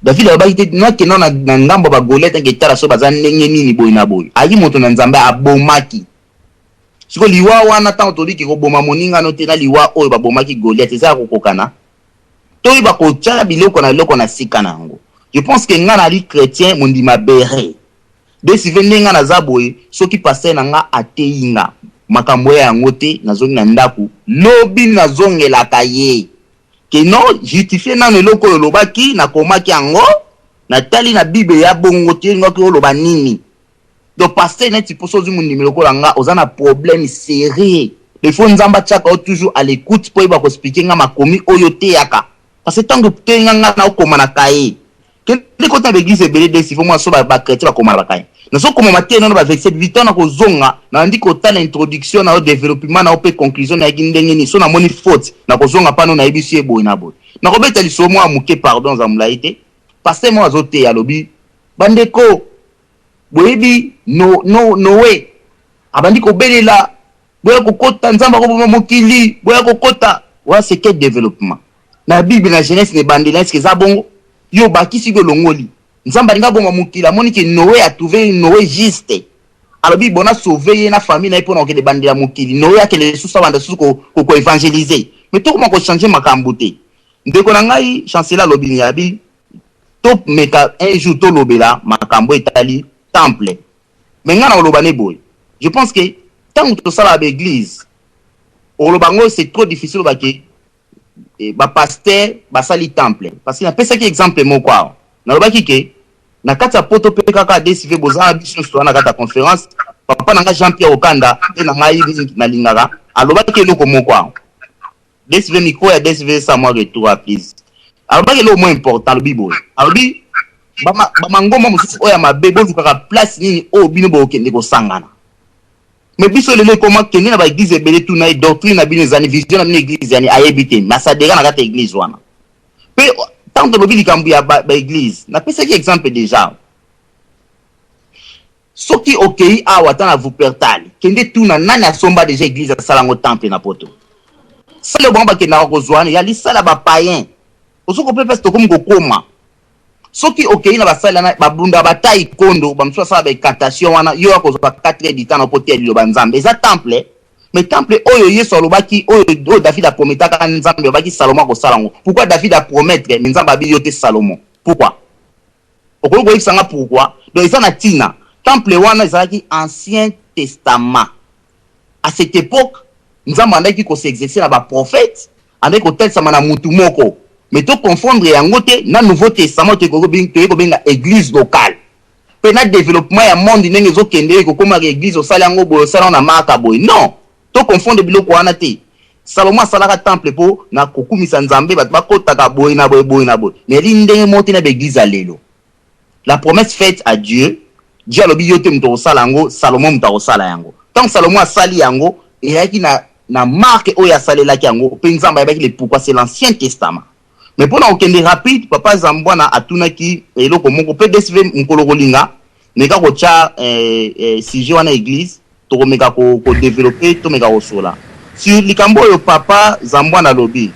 David alobaki te: "Nakenda na ngambo ya Bagoliath, ake etala so baza ndenge nini." Boye na boye, ayi moto na Nzambe, abomaki. Sikoyo liwa wana, ntango toliki koboma moningano te, na liwa oyo babomaki Goliath eza ya kokokana. Toyeba kotia biloko na biloko na sika na yango. Je pense que nga nali chrétien, mondima bere desive. Ndenge nga naza boye, soki pasteur na nga ateyi nga makambo ya yango te, nazongi na ndako, lobi nazongelaka ye ke non, justifie nano eloko oyo olobaki. Nakomaki yango, natali na Bible ya bongo te, ngaki oloba nini? Donc pasteur neti mposo ozwi mondimi lokola nga, oza na problème sérieux. Il faut Nzambe atiaka yo toujours à l'écoute mpo oyeba koexpliquer nga makomi oyo teyaka, parce que ntango teyenga nga, naokoma na kaye. Kende kota na baeglise ebele desi fo mwa so bachrétien bakoma na bakaye. Nazokoma mateya nano baverset 8 ans, na kozonga, nabandi kotala introduction na yo, développement na yo mpe conclusion. Nayaki ndenge nini? So namoni faute, nakozonga mpano, nayebi si ye boye na boye. Nakobeta lisolo mwa moke, pardon, za molai te. Pasteur moko azoteya, alobi: "Bandeko, boyebi no, no, Noé abandi kobelela: boya kokota, Nzambe akoboma mokili, boya kokota." Wana c'est quel développement? Na Bible, na Genèse, na ebandeli, eske eza bongo? Yo bakisi ko elongoli. Nzambe alingi aboma mokili, amoni ke Noé, atrouve Noé juste, alobi: "Bona sauve ye na famille na ye mpona kokende bandela mokili." Noé akende lisusu, abanda lisusu koévangéliser. Mais tokoma kochange makambo te. Ndeko na ngai Chancela alobi nini? Abi tomeka un jour tolobela makambo etali temple. Mais ngai na koloba ne boye: je pense que ntango tosalaka baeglise, oloba yango, c'est trop difficile. Olobake bapasteur basali temple, parce que napesaki exemple moko awa, nalobaki ke na kati ya Poto mpe kaka desive boza na biso nyonso toza na kati ya conférence. Papa na ngai Jean Pierre Okanda mpe na ngai nalingaka, alobaki eloko moko awa. Desive, micro ya desive, sa mwa retour, please. Alobaki eloko moko important. Alobi boye, alobi: "Bamangomba mosusu oyo ya mabe, bolukaka place nini oyo bino bokokende kosangana." Mais biso lelo ekoma, kende na baeglise ebele, tuna ye: "Doctrine na bino ezani? Vision na bino eglise yani?" Ayebi te, masadeka na kati ya eglise wana. Mpe ntango tolobi likambo ya baeglise, napesaki exemple déjà. Soki okei awa, ata na Wuppertal, kende tuna nani asomba déjà église, asala yango temple na Poto. Sale bango bakendaka kozwa wana ya lisala bapayen. Osoki mpe mpesi tokomi kokoma, soki okei na basali wana, babunda batai kondo, bamosusu basala baincantation wana, yo akozwa 4 heures du temps na po te liloba Nzambe. Eza temple. Mais temple oyo Yesu alobaki, oyo David aprometaka Nzambe, alobaki Salomo akosala yango. Pourquoi David apromettre, mais Nzambe abi yo te Salomo? Pourquoi? Okoki koyebisanga pourquoi? Donc eza na ntina. Temple wana ezalaki Ancien Testament. À cette époque, Nzambe andaki kos'exercer na baprophète, andaki kotalisama na mutu moko. Mais toconfondre yango te na Nouveau Testament, toyei kobenga église locale. Mpe na développement ya monde ndenge ezokende, ekokomaka église osali yango boye, osali yango na maka boye. Non, toconfondre biloko wana te. Salomo asalaka temple mpo na kokumisa Nzambe, bato bakotaka boye na boye, boye na boye. Mais eli ndenge moko te na baeglise ya lelo. La promesse faite à Dieu, Dieu alobi: "Yo te moto akosala yango, Salomo moto akosala yango." Ntango Salomo asali yango, eyaki na marque oyo asalelaki yango, mpe Nzambe ayebaki le pourquoi. C'est l'Ancien Testament. Mais mpona kokende rapide, papa Zambwana atunaki eloko moko mpe desive mokolo kolinga meka kotya sujet wana église, tokomeka kodévelopper, tomeka kosola sur likambo oyo papa Zambwana alobi.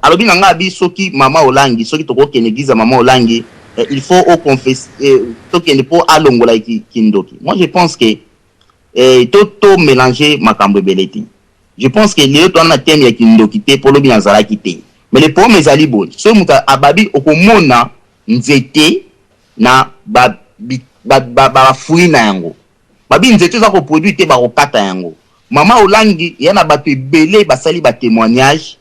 Alobi na ngai, abi soki mama Olangi, soki tokokende église ya mama Olangi, il faut oconfesse, tokende mpo alongola kindoki. Moi, je pense que to mélanger makambo ebele te. Je pense que lelo towana na thème ya kindoki te, mpo lobi nazalaki te. Mais le problème ezali boye: soki moto ababi, okomona nzete na bafruit na yango. Babi nzete eza koproduire te, bakokata yango. Mama Olangi eya na bato ebele basali batémoignage.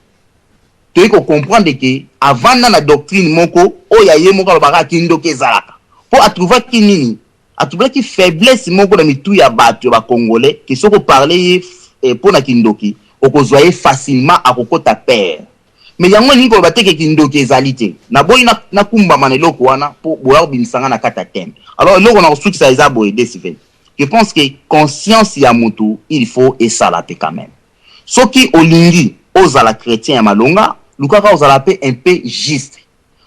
Toyei kocomprendre ke avanda na doctrine moko oyo ya ye moko, alobaka kindoki ezalaka, mpo atrouvaki nini? Atrouvaki faiblesse moko na mitu ya bato ya bacongolais, ke soki oparle ye mpo na kindoki, okozwa ye facilement, akokota pere. Mais yango elingi koloba te ke kindoki ezali te. Naboyi nakumbama na eloko wana mpo boya kobimisa nga na kati ya thème. Alors eloko na kosukisa eza boye, Desive. Je pense que conscience ya mutu il faut esala pe quand même. Soki olingi ozala chretien ya malonga, lukaka ozala pe un peu juste.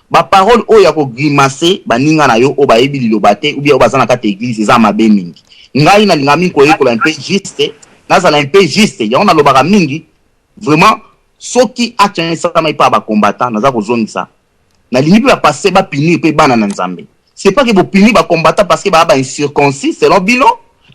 Ba paroles oyo ya ko grimacer baninga na yo oyo bayebi liloba te ou bien oyo baza na kati ya eglise eza mabe mingi. Ngai nalingaka mingi koyekola un peu juste, nazala un peu juste, yango nalobaka mingi vraiment soki acte wana esalamaki epai ya ba combattants, naza kozongisa, nalingi pe ba pasteurs ba punir pe bana na Nzambe. C'est pas que bo punir ba combattants parce que baza ba incirconcis selon bino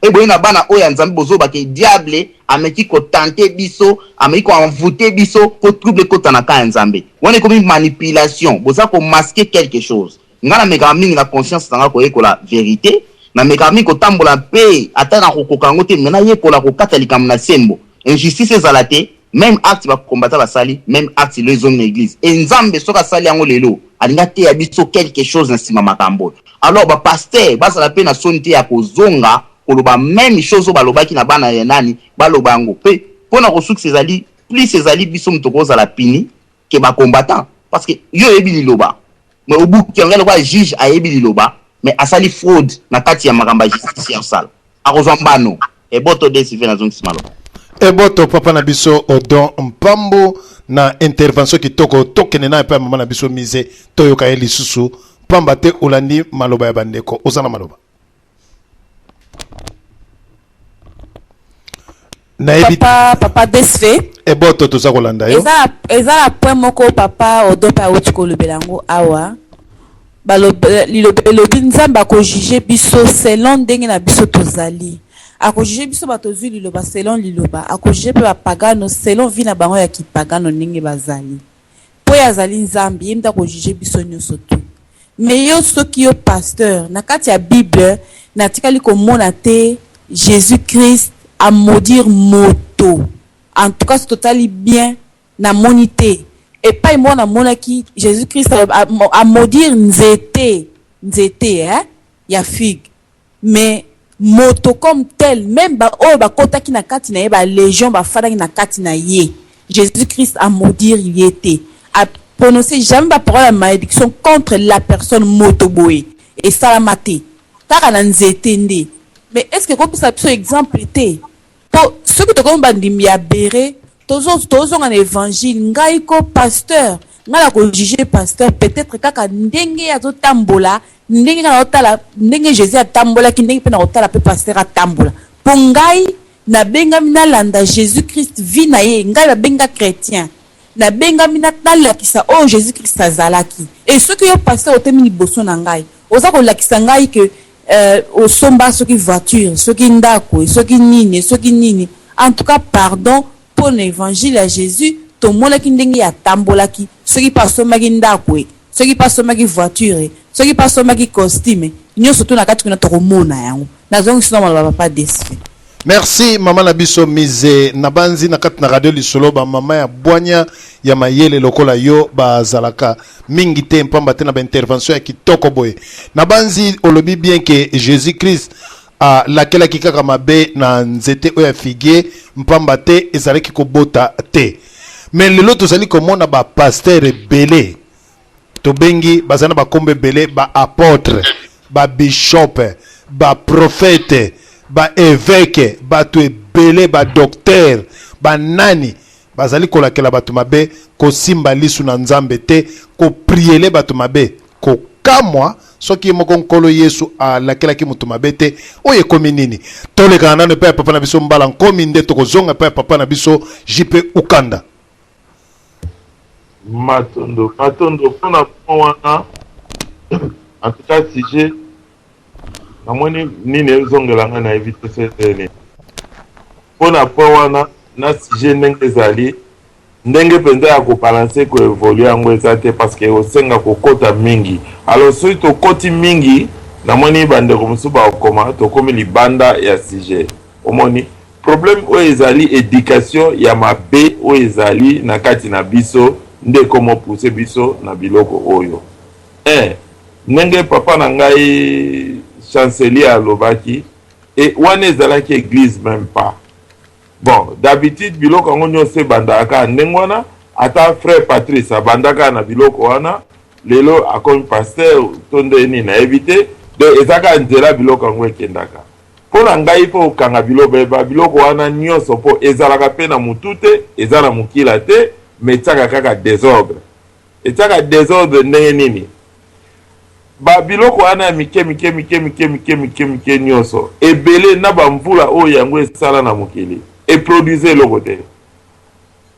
et boye na bana oyo ya Nzambe bozoba ke diable ameki ko tenter biso, ameki ko envouter biso po trouble ekota na camp ya Nzambe. Wana ekomi manipulation, boza ko masquer quelque chose. Nga na mekaka mingi na conscience na nga koyekola verite, na mekaka mingi kotambola pe ata na kokoka yango te mais nayekola kokata likambo na sembo. Injustice ezala te, meme acte ba combattants basali, meme acte lelo ezongi na eglise. Et Nzambe soki asali yango lelo, alingi ateya biso quelque chose na sima makambo oyo. Alors ba pasteurs bazala pe na soni te ya kozonga koloba meme chose oyo balobaki na bana ya nani, baloba yango pe pona kosukisa ezali plus ezali biso moto tokozala puni que ba combattants parce que yo oyebi liloba mais obuki yango lokola juge ayebi liloba mais asali fraude na kati ya makambo ya justice ya osala akozwa mbano. Eboto DSV nazongisi maloba. Eboto papa na biso Odon Mpambo na intervention kitoko. Tokende na epai ya mama na biso Mise, toyoka ye lisusu pamba te olandi maloba ya bandeko. Oza na maloba? Nayebi Papa, papa DSV. Eboto, toza kolanda yo. Eza na point moko papa Odon mpe awuti kolobela yango awa. Liloba elobi Nzambe akojuge biso selon ndenge na biso tozali. Akojuge biso bato ozwi liloba selon liloba, akojuge mpe bapagano selon vie na bango ya kipagano ndenge bazali. Mpo ye azali Nzambe, ye nde akojuge biso nyonso tu. Mais yo soki yo pasteur, na kati ya Bible natikali komona te Jesus Christ a maudire moto. En tout cas soki totali bien, namoni te. Epai moko namonaki Jesus Christ a maudire nzete, nzete hein, ya figue. Mais moto comme tel, meme ba oyo bakotaki na kati na ye, ba legion bafandaki na kati na ye, Jesus Christ a maudire ye te. A prononcer jamais ba parole ya malediction contre la personne moto boye. Esalama te. Kaka na nzete nde. Mais est-ce que ekopesa biso exemple te? Po soki tokomi bandimi ya bere, tozo tozonga na evangile, ngai ko pasteur, ngai nako juger pasteur peut-etre kaka ndenge ye azotambola, ndenge ngai nazotala ndenge Jesus atambolaki, ndenge pe nakotala pe pasteur atambola. Po ngai nabengami nalanda Jesus Christ vie na ye, ngai babengi nga chretien, nabengami nalakisa oyo Jesus Christ azalaki. Et soki yo pasteur otemi liboso na ngai, oza kolakisa ngai que osomba soki voiture, soki ndako, soki nini, soki nini, en tout cas pardon po na evangile ya Jesus tomonaki ndenge ye atambolaki, soki pe asombaki ndako, soki pe asombaki voiture, soki pe asombaki costume, nionso tout na kati kuna tokomona yango. Nazongisi nao maloba papa Desfe. Merci mama na biso Mise. Nabanzi na kati na radio lisolo ba mama ya bwanya ya mayele lokola yo bazalaka mingi te, mpamba te na ba intervention ya kitoko boye. Nabanzi olobi bien que Jesus Christ alakelaki kaka mabe na nzete oyo ya figuier mpamba te ezalaki kobota te. Mais lelo tozali komona ba pasteur ebele tobengi bazali na bakombo ebele, ba apotre, ba bishop, ba prophète, ba evêque, bato ebele, ba docteur, ba nani bazali kolakela bato mabe, kosimba lisu na Nzambe te, kopriele bato mabe. Kokamwa soki ye moko Nkolo Yesu alakelaki moto mabe te, oyo ekomi nini? Tolekana nano epai ya papa na biso Mbala Nkomi, nde tokozonga epai ya papa na biso JP Ukanda. Matondo, matondo pona point wana. En tout cas sujet namoni nini ezongela ngai nayebi te soki nini pona point wana na sujet ndenge ezali ndenge mpenza ya kobalanse koevolue yango eza te parce que osenga kokota mingi. Alors soki tokoti mingi, namoni bandeko mosusu bakokoma tokomi libanda ya sujet. Omoni problème oyo ezali education ya mabe oyo ezali na kati na biso nde ekomo pousser biso na biloko oyo. Un, ndenge papa na ngai chancelier alobaki, et wana ezalaki eglise meme pas. Bon, d'habitude biloko yango nionso ebandaka kaka ndenge wana. Ata frère Patrice abandaka na biloko wana, lelo akomi pasteur to nde nini nayebi te. Donc eza kaka nzela biloko yango ekendaka. Mpo na ngai mpo okanga biloko ba biloko wana nyonso mpo ezalaka mpe na mutu te, eza na mokila te, mais etiaka kaka desordre. Etiaka desordre ndenge nini? Ba biloko wana ya mike mike mike mike mike mike mike nyonso ebele na ba mvula oyo yango esala na mokili e produise eloko te.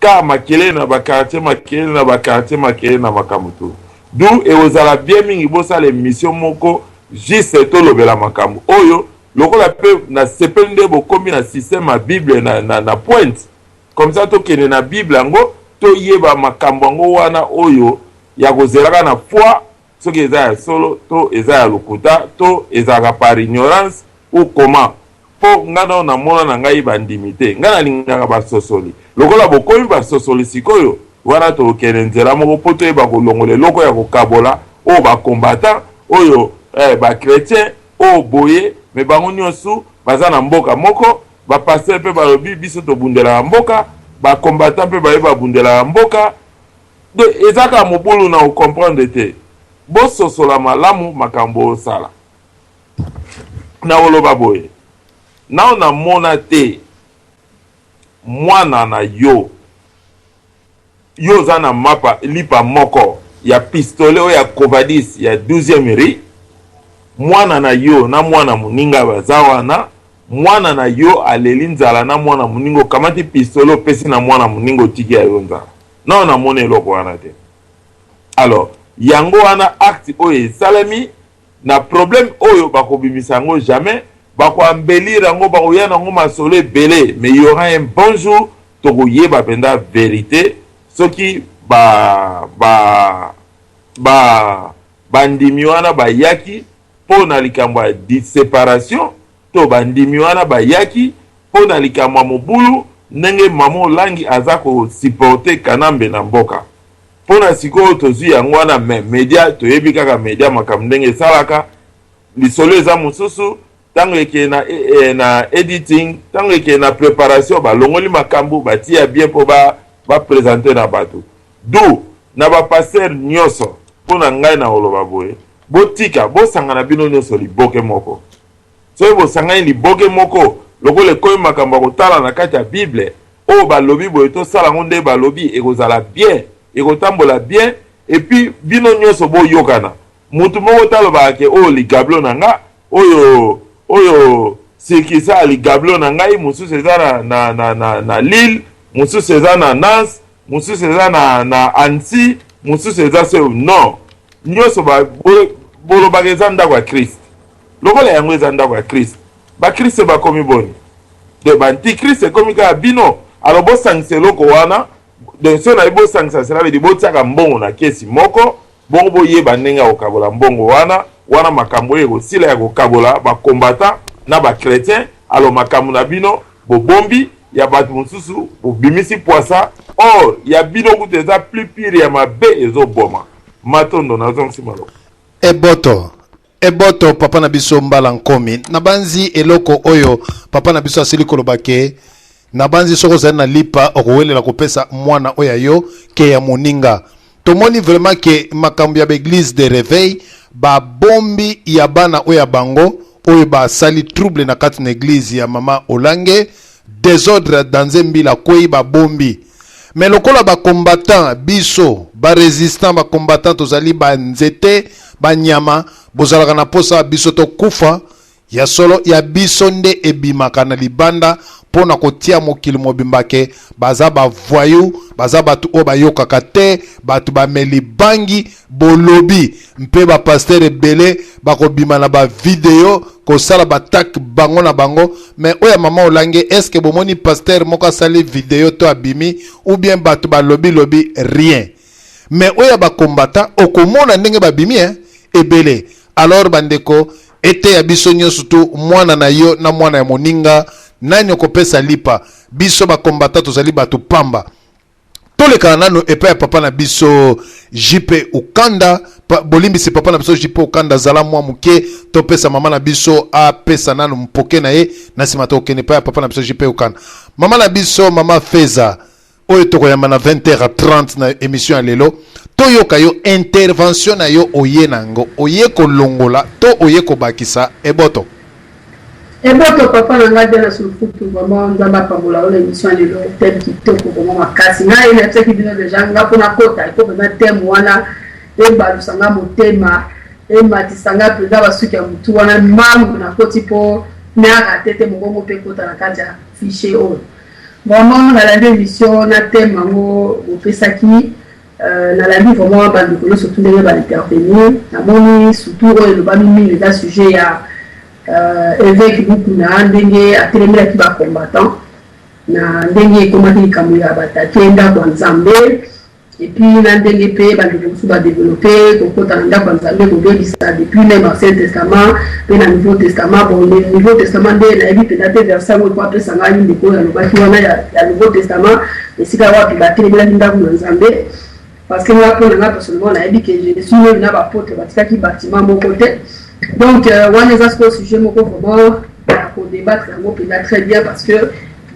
Kaka makelele na ba quartier makelele na ba quartier makelele na makambo tout. D'où ekozala bien mingi bosala emission moko juste tolobela makambo oyo lokola pe nasepeli nde bokomi na système ya bible na, na, na pointe comme ça tokende na bible yango toyeba makambo yango wana oyo ya kozelaka na foi soki eza ya solo to eza ya lokuta to ezalaka par ignorance ou comment po nga nao namona na ngai bandimi te nga nalingaka basosoli lokola bokomi basosoli sikoyo wana tokende nzela moko po toyeba kolongola eloko ya kokabola oyo ba combattant oyo eh, ba chretien oyo boye me bango nionso baza na mboka moko ba pasteur pe balobi biso tobundelaka mboka ba combattant pe baye babundelaka mboka Donc eza kaka mobulu na comprendre te. Bososola malamu makambo osala. Nakoloba boye, nao namona te mwana na yo, yo oza na mapa lipa moko ya pistolet oyo ya covadis ya 12e rue, mwana na yo na mwana moninga baza wana, mwana na yo aleli nzala na mwana moninga, okamati pistolet opesi na mwana moninga otiki ya yo nzala. Nao namona eloko wana te. Alors yango wana acte oyo esalemi na problème oyo bakobimisa yango jamais, bako embellir yango, bakoya na yango masolo ebele, mais il y aura un bon jour tokoyeba mpenza verite soki ba ba ba bandimi wana bayaki mpo na likambo ya separation to bandimi wana bayaki mpo na likambo ya mobulu ndenge mama Olangi aza ko supporter Kanambe na mboka. Mpo na sikoyo tozui yango wana mais media toyebi kaka media makambo ndenge esalaka lisolo eza mosusu tango ekeye na, e, na editing tango ekeye na preparation balongoli makambo batiya bien mpo ba, ba presenter na bato du na ba pasteur nyonso mpo na ngai na koloba boye botika bosangana bino nyonso liboke moko Soki bosangani liboke moko, lokola ekomi makambo ya kotala na kati ya Bible, oyo balobi boye tosala yango nde balobi, ekozala bien, ekotambola bien, et puis bino nionso boyokana. Mutu moko te alobaka ke oyo ligablo na nga, oyo oyo sirkisa ya ligablo na ngai, mosusu eza na, na, na, na, na Lille, mosusu eza na Nantes, mosusu eza na, na Annecy, mosusu eza se non. Nionso ba, bolobaka eza ndako ya Christ. Lokola yango eza ndako ya Christ, ba Christ bakomi boni? Donc ba anti Christ ekomi kaka bino. Alors bosangisa eloko wana, donc soki nayebi bosangisa cela veut dire botiaka mbongo na kesi moko, bongo boyeba ndenge ya kokabola mbongo wana, wana makambo oyo ekosila ya kokabola ba combattants na ba chretiens, alors makambo na bino bobombi, ya bato mosusu bobimisi pwasa, or ya bino kutu eza plus pire ya mabe ezoboma. Matondo, nazongisi maloba. Eboto Eboto papa na biso Mbala Nkomi. Nabanzi eloko oyo papa na biso asili koloba ke nabanzi soki ozali na lipa okowelela kopesa mwana oyo ya yo ke ya moninga. Tomoni vraiment ke makambo ya ba eglise de reveil babombi ya bana oyo ya bango oyo basali trouble na kati na eglise ya mama Olange desordre ya danze mbila kwei babombi mais lokola ba combattant biso ba resistant ba combattant tozali ba nzete ba nyama bozalaka na posa biso tokufa ya solo ya biso nde ebimaka na libanda mpo na kotia mokili mobimba ke baza ba voyou baza bato oyo bayokaka te bato bameli bangi bolobi mpe ba pasteur ebele bakobima na ba video kosala ba attaque bango na bango mais oyo ya mama Olange est ce que bomoni pasteur moko asali video to abimi ou bien bato balobi lobi rien mais oyo ya ba combattant okomona ndenge babimi hein ebele alors bandeko eteya biso nyonso tu mwana na yo na mwana ya moninga nani okopesa lipa biso ba combattant tozali bato pamba Tolekana nanu epai ya papa na biso JP Ukanda. Pa, bolimbisi papa na biso JP Ukanda, zala mwa moke, topesa mama na biso apesa nanu mpoke na ye, na nsima tokende epai ya papa na biso JP Ukanda. Mama na biso mama Feza, Oyo tokoyamba na 20h30 na émission ya lelo. Toyoka yo, intervention na yo, oye na yango, oye kolongola to oye kobakisa. Eboto. Eboto, papa na ngai Diana Sulufutu. Vraiment, Nzambe apambola oyo émission ya lelo. Thème kitoko vraiment makasi. Ngai nayebisaki bino déjà, nga mpona kota eko mpenza thème wana ebalusa nga motema, ematisa nga mpenza basuki ya motu wana. Mangu nakoti mpo nayaka te te, mokongo mpe ekota na kati ya fichier oyo. Vraiment, nalandi émission na thème yango bopesaki. Nalandi vraiment bandeko nyonso tu ndenge baintervenir. Namoni surtout oyo elobami mingi eza sujet ya évêque Mukuna, ndenge atelemelaki bacombattant, na ndenge ekomaki likambo ya batake ndako ya Nzambe, et puis na ndenge mpe bandeko mosusu badéveloppe kokota na ndako ya Nzambe, kobebisa depuis même Ancien Testament mpe na Nouveau Testament. Bon, Nouveau Testament nde nayebi mpenza te verset yango eko apesa ngai. Ndeko oyo alobaki wana ya Nouveau Testament, esika wapi batelemelaki ndako na Nzambe, parce que nga, mpo na nga personnellement, nayebi ke Jésus même na baapôtre batikaki bâtiment moko te. Donc wana eza sikoyo sujet moko vraiment ya kodébattre yango mpenza très bien, parce que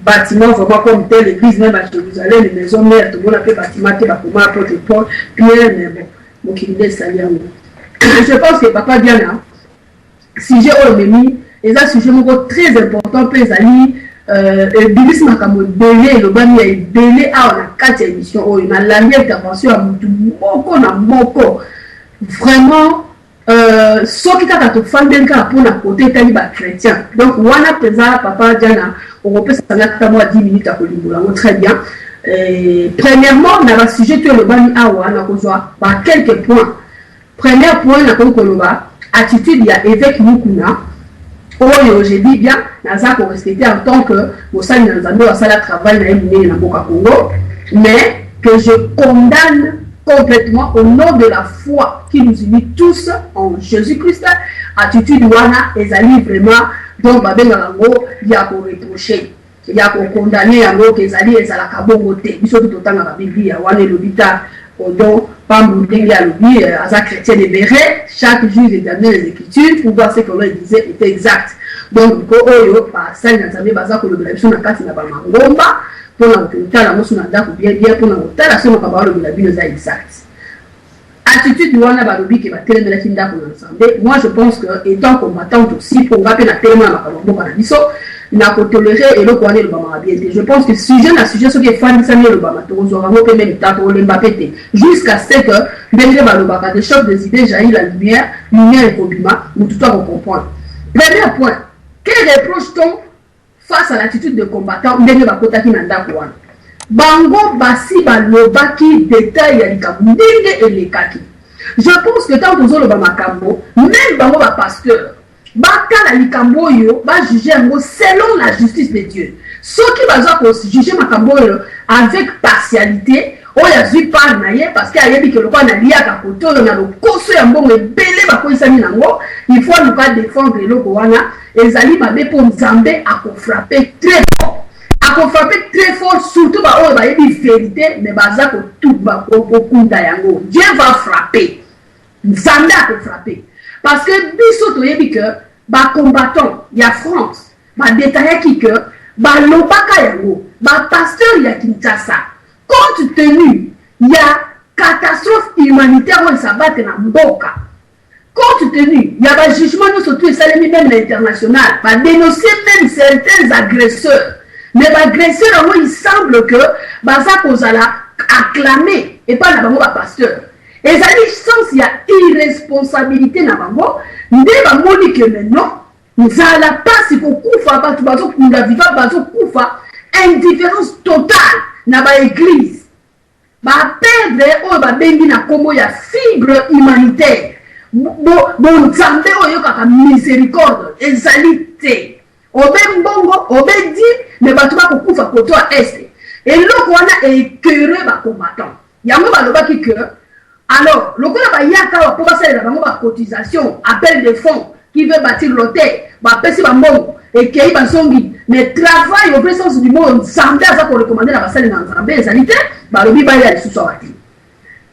bâtiment vraiment comme tel, église même à Jérusalem, maison mère, tomona mpe bâtiment te bakoma apôtre Paul, Pierre. Mais bon, mokili nde esali yango. Je pense que papa Diana, sujet oyo memi eza sujet moko très important mpe ezali ebimisi makambo ebele, elobami ya ebele awa na kati ya émission oyo. Nalandi intervention ya motu moko na moko. Vraiment, soki kaka tofandeli kaka mpona kote etali bachrétien, donc wana mpenza, papa Diana, okopesanga kaka mwa 10 minutes ya kolimbola yango très bien. Premièrement, na basujet to elobami awa, nakozwa ba quelques points. Premier point, nakoki koloba attitude ya évêque Mukuna oyo, je dis bien, naza korespecte en tant que mosali na Nzambe oyo asala travail na ye monene na mboka Congo, mais que je condamne complètement au nom de la foi qui nous unit tous en Jésus-Christ. Attitude wana ezali vraiment, donc babengaka yango ya koreproche, ya kokondane yango, ke ezali ezalaka bongo te. Biso to totangaka Biblia wana, elobi ta Odon Pambu ndenge alobi, aza chrétien de Béret, chaque jour examiner les Écritures pour voir ce que l'on disait était exact. Donc ko oyo basali na Nzambe baza kolobela biso na kati na bamangomba, mpona kokotala yango so na ndako bien bien, mpona kotala so makambo balobela bino eza exact. Attitude wana, balobi ke batelemelaki ndako na Nzambe. Moi, je pense que étant combattante aussi, mpo nga mpe natelema na makambo ya mboka na biso, na kotolere eloko wana elobamaka bien te. Je pense que sujet na sujet, soki efandisami, elobama, tokozwaka yango mpe meme temps, tokolemba mpe te, jusqu'à ce que ndenge balobaka, des chocs des idées jaillit la lumière, lumière ekobima, motu to akocomprendre. Premier point, que reproche-t-on face à l'attitude de combattant, ndenge bakotaki na ndako wana? Bango basi balobaki détail ya likambo ndenge elekaki. Je pense que ntango tozoloba makambo, même bango bapasteur batala likambo oyo, bajuge yango selon la justice de Dieu. Soki baza kojuge makambo oyo avec partialité, oyo azwi part na ye parce que ayebi ke lokola naliaka kote oyo na lokoso ya mbongo ebele bakoyisami nango, il faut aluka défendre eloko wana, ezali mabe, mpo Nzambe akofrappe très fort, akofrappe très fort, surtout baoyo bayebi vérité mais baza kokunda yango. Dieu va frapper, Nzambe akofrappe, parce que biso toyebi ke bacombattant ya France badetayaki ke balobaka yango, bapasteur ya Kinshasa, compte tenu ya catastrophe humanitaire oyo esabate na mboka, compte tenu ya bajugement nyonso tu esalemi même na international, badénonce même certains agresseurs, mais baagresseur yango, il semble que baza kozala acclamé epai na bango bapasteur. Ezali sens ya irresponsabilité na bango nde bamoni ke maintenant nzala, mpasi, kokufa, bato bazokunda viva, bazokufa, indifférence totale na baeglise, baperdre oyo babengi na nkombo ya fibre humanitaire, bonzambe oyo oyokaka miséricorde ezali te. Obe mbongo, obe di me bato bakokufa koto ya este. Eloko wana écœure bacombattant yango. Balobaki ke alors lokola bayaka awa mpo basalela bango bacotisation, appel de fonds, qui veut bâtir l'hôtel, bapesi bambongo, ekei, bazongi, mais travail au vrai sens du mot Nzambe aza korekomande na basali na Nzambe ezali te. Balobi baya lisusu awa te.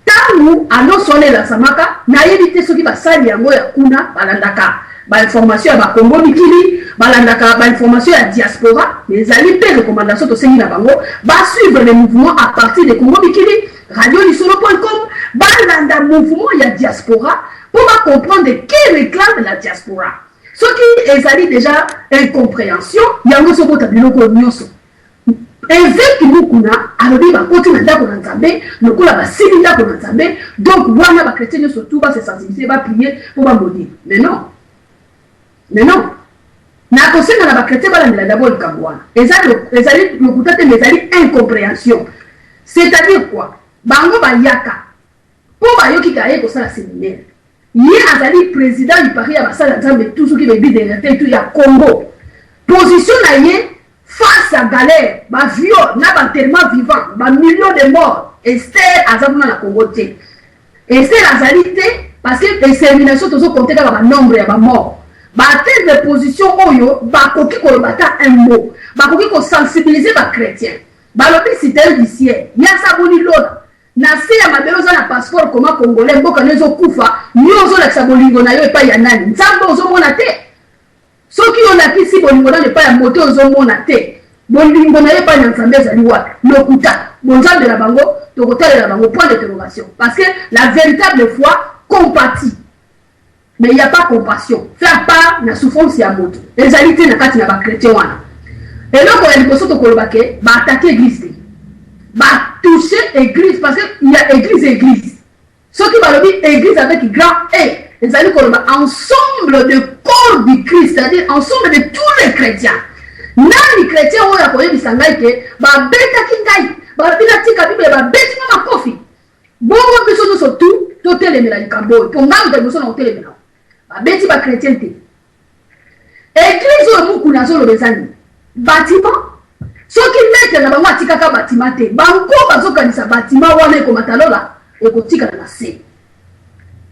Ntango annonce wana elasamaka, nayebi te soki basali yango ya kuna balandaka. Ba information ya ba Congo mikili, balandaka ba information ya diaspora, mais ezali mpe recommandation tosengi na bango ba suivre le mouvement à partir de Congo mikili, radiolisolo.com, balanda mouvement ya diaspora mpo ba comprendre que réclame la diaspora. Soki ezali déjà incompréhension, yango ezobota biloko nyonso. Évêque Mukuna alobi bakoti na ndako na Nzambe lokola basili ndako na Nzambe, donc wana bachrétien nyonso tu base sensibiliser, baprier mpo bamaudire. Mais non, mais non, nakosenga na bachrétien balandela d'abord likambo wana. Ezali lokuta te, mais ezali incompréhension. C'est-à-dire quoi? Bango bayaka mpo bayoki ka ye kosala séminaire. Ye azali président du paris ya basala Nzambe tout, soki baéglise de réveil tout ya Congo. Position na ye face à galère, baviol na baenterrement vivant, bamillion de morts, Ester aza kuna na Congo te. Ester azali te parce que extermination, tozocompter kaka banombre ya bamort. Baatteindre position oyo bakoki koloba ata un mot, bakoki kosensibiliser bachrétien. Balobi citoyen du ciel, yasa boni lola na se ya mabele, oza na passeport koma congolais, mboka no ezokufa, yo ozolakisa bolingo na yo epai ya nani? Nzambe ozomona te. Soki olakisi bolingo nano epai ya moto ozomona te, bolingo na ye epai na Nzambe ezali wapi? Lokuta bonzambe na bango, tokotalela bango point d'interrogation, parce que la véritable foi compatit, mais il y a pas compassion, faire part na souffrance ya moto ezali te na kati na bachrétien wana. Eloko ya liboso tokoloba ke baattaquer église te, batouche église, parce que il y a église, église. Soki balobi église avec grand E, ezali koloba ensemble de corps du Christ, c'est-à-dire ensemble de tous les chrétiens. Nani chrétien oyo akoyebisa ngai ke babetaki ngai, balobi natika Bible, babeti nga makofi? Bongo biso nyonso tu totelemela likambo oyo, mpo ngai moto liboso na kotelemela. Babeti bachrétien te. Église oyo Mukuna azoloba eza nini? Bâtiment. Soki maître na bango atikaka bâtiment te, bango bazokanisa bâtiment wana ekomata lola, ekotikala na se.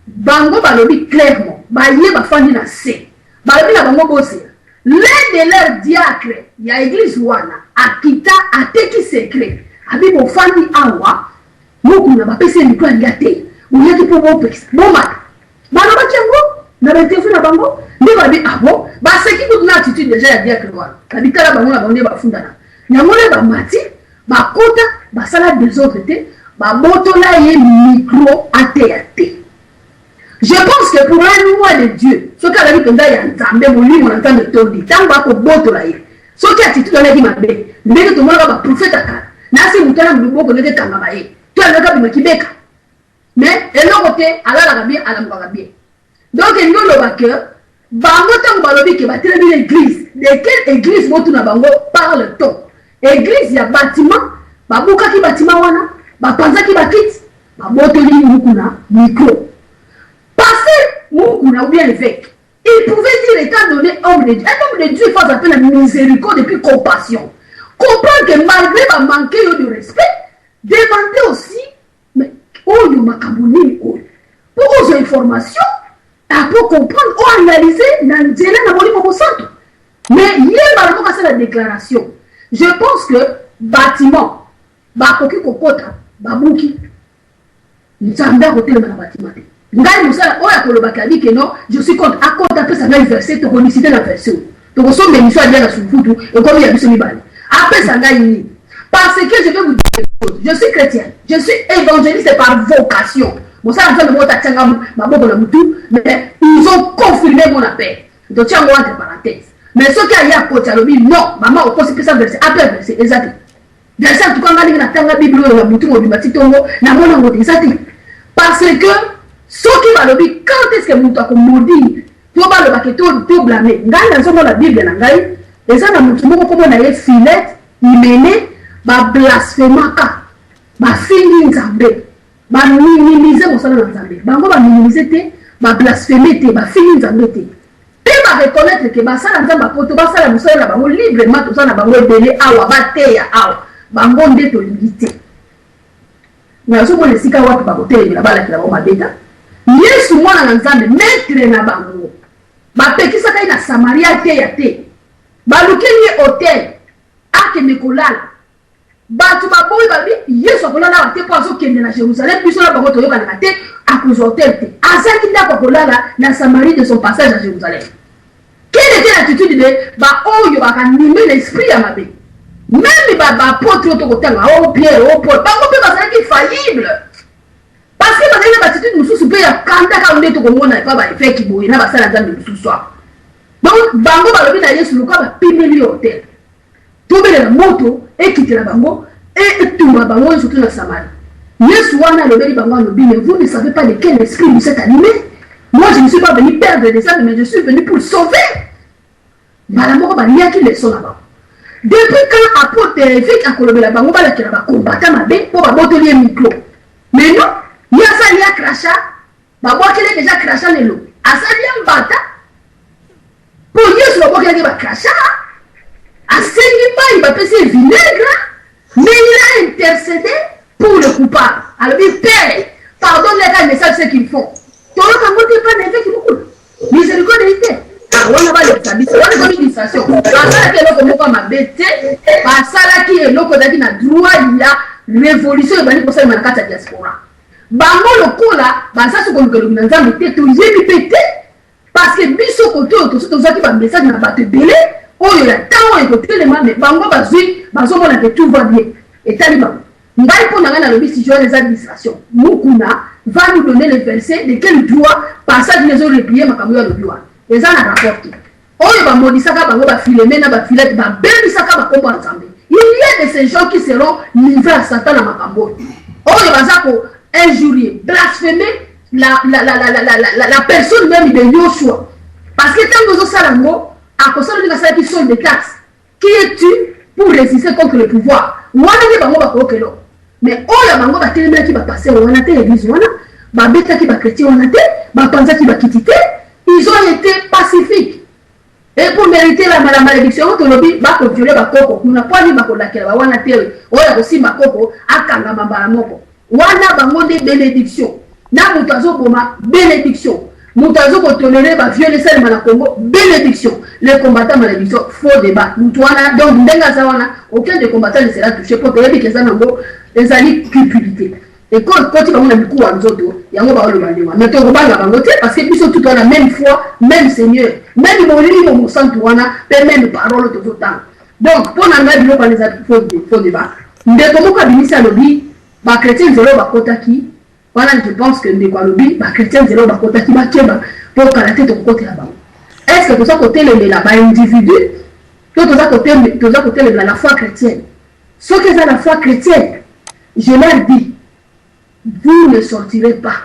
Bango balobi clairement, baye bafandi na se, balobi na bango bozela. L'un de leur diacre ya église wana akita, ateki secret, abi bofandi awa, Mokuna bapesi ye micro, alingi te, boyaki mpo bopekisa bomata. Balobaki yango na bainterview na bango nde babi abo ah baseki kutu na attitude déjà ya diacre wana. Babi tala bango na bango nde bafundana yango nde bamati, bakota, basala désordre te, babotola ye micro, ateya te. Je pense que pour un roi de Dieu, soki azali mpenza ya Nzambe, molimo na Nzambe etondi, ntango akobotola ye, soki attitude wana mabe, ndenge tomonaka baprofete kala, nasi moto wana loboko ndenge ekangama ye to alingaka bima kibeka, mais eloko te, alalaka bien, alamukaka bien. Donc elingi oloba ke bango ntango balobi ke batelemi na église, de quelle église? Botuna bango parle-t-on église ya bâtiment? Babukaki bâtiment wana, bapanzaki bakiti, babotoli Mukuna micro. Pasteur Mukuna ou bien évêque, il pouvait dire, étant donné homme de Dieu, un homme de Dieu, il faut appeler la miséricorde et puis compassion, comprendre que malgré bamanquer yo de respect, demander aussi, mais oyo makambo nini oyo, mpo ozwa information, apo comprendre, oanalyse na nzela na Molimo Mosantu. Mais ye mbala moko asala déclaration. Je pense que bâtiment bakoki kokota, babuki, Nzambe akotelema na bâtiment te. Ngai mosala oyo akolobaka abi ke non, je suis contre, akota, apesa ngai verset, tokolicite na verset oyo tokosomba. Émission alia na Sufutu ekomi ya biso mibale. Apesa ngai nini? Parce que je vais vous dire quelque chose: je suis chrétien, je suis évangéliste par vocation. Mosala Nzambe moko tatianga maboko na mutu, mais ils ont confirmé mon appel. Totia yango entre parenthèse. Mais soki aye akoti, alobi non, mama okosi, pesa verset, ape verset eza te. Verset, en tout cas nga ndenge natanga Bible oyo na butu mobimba ti ntongo, namona yango te, eza te. Parce que soki balobi quand est ce que moto akomaudire to balobake to blâmer, ngai nazomona Bible na ngai eza na motu moko komona ye Philète, Hyménée, bablasphemaka, bafingi Nzambe, baminimize mosala na Nzambe. Bango baminimize te, bablasphème te, bafingi Nzambe te, mpe bareconnaître ke basala Nzambe apoto, basala mosala na bango librement. Toza na bango ebele awa, bateya awa, bango nde tolingi te. Nazomona esika wapi bakotelemela, balakela bango mabeta. Yesu mwana na Nzambe, maître na bango, bapekisaka ye na Samaria ateya te. Balukeli ye hôtel akende kolala, bato baboyi, babi Yesu akolala awa te mpo azokende na Jérusalem, biso na bango toyokanaka te, akozwa hôtel te. Azangi ndako akolala na Samarie de son passage à Jérusalem. Quelle était l'attitude de ba oyo ba animer l'esprit ya mabe? Meme ba ba apôtres oyo tokotanga, oh Pierre, oh Paul, bango mpe bazalaki faillible. Parce que bazalaki na ba attitude mosusu mpe ya kanda kaka nde tokomona epa ba évêque boye na basala Nzambe mosusu awa. Donc bango balobi na Yesu luka bapimeli yo hotel. Tobelela moto ekitela bango etumba bango surtout na Samarie. Yesu wana alobeli bango alobi mais vous ne savez pas de quel esprit vous êtes animé. Moi je ne suis pas venu perdre des âmes mais je suis venu pour sauver. Mbala moko baliaki leçon na bango. Depuis quand apôtre évêque akolobela bango balakela ba combattant mabe mpo babotoli ye micro. Mais non, ye asali ya crachat, babwakeli deja crachat na elongi. Asali ya mbata mpo Yesu babwakelaki ba crachat, asengi mai bapesi ye vinaigre, mais il a intercédé pour le coupable. Alobi Père, pardonne-les car ils ne savent ce qu'ils font. Toyoka yango te epai na évêque Mukuna. Miséricorde eyi te. Ah, wana balekisa biso, wana ekomi distraction. Basalaki eloko moko ya mabe te, basalaki eloko ezalaki na droit ya révolution ebandi kosalema na kati ya diaspora. Bango lokola baza soki koluka elongi na Nzambe te, toyebi mpe te parce que biso kote oyo tosi tozwaki ba message na bato ebele oyo ya ntango oyo ekotelema, mais bango bazwi bazomona ke tout va bien, etali bango. Ngai mpo na ngai nalobi si Joël eza distraction. Mukuna va nous donner le verset de quel droit passage nini ezo replier makambo oyo alobi wana. Eza na rapport te. Oyo ba maudisaka bango ba Philemon na ba Philette ba bebisaka ba kombo ya Nzambe. Il y a de ces gens qui seront livrés à Satan na makambo oyo. Oyo baza ko injurier, blasphémer la, la, la, la, la, la, la, la personne même de Yoshua. Parce que tango ozosala yango, akosala ndenge asalaki sol de taxe. Qui es-tu pour résister contre le pouvoir? Wana nde bango bakoyoka eloko. Mais oyo ya bango batelemelaki ba pasteur wana te, église wana, babetaki ba chrétien wana te, bapanzaki bakiti te, ils ont été pacifiques. Et pour mériter la, la malédiction, yango tolobi bakoviole bakoko kuna mpo ani bakolakela ba wana te, oyo akosimba koko akangama mbala moko. Wana bango nde benediction. Na moto azoboma benediction. Moto azo ko tolerer ba viol esalema na Congo benediction. Les combattants malediction faux debat. Moto wana donc ndenge aza wana aucun des combattants ne sera touché po toyebi ke eza nango ezali cupidité. Eko ekoti bango na mikuwa nzoto yango baoloba ndenge wana. Mais tokobanga bango te parce que biso tout wana même foi, même Seigneur, même molimo mosantu wana pe même parole tozotanga. Donc mpo na ngai biloko wana eza faux debat. Ndeko moko abimisi alobi ba chretien nzela oyo bakotaki wana, je pense que ndeko alobi ba chretien nzela oyo bakotaki bakeba mpo kala te tokokotela bango. Est ce que toza kotelemela ba individu to toza kotelemela la foi chrétienne? Soki eza la foi chrétienne, je leur dis vous ne sortirez pas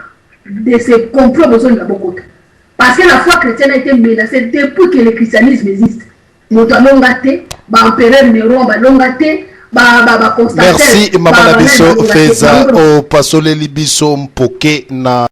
de ce complot bozolinga bokota, parce que la foi chrétienne a été menacée depuis que le christianisme existe. Moto alonga te, ba empereur Neron balonga te, ba ba ba Constantin. Merci mama na biso Feza opasoleli biso mpoke na.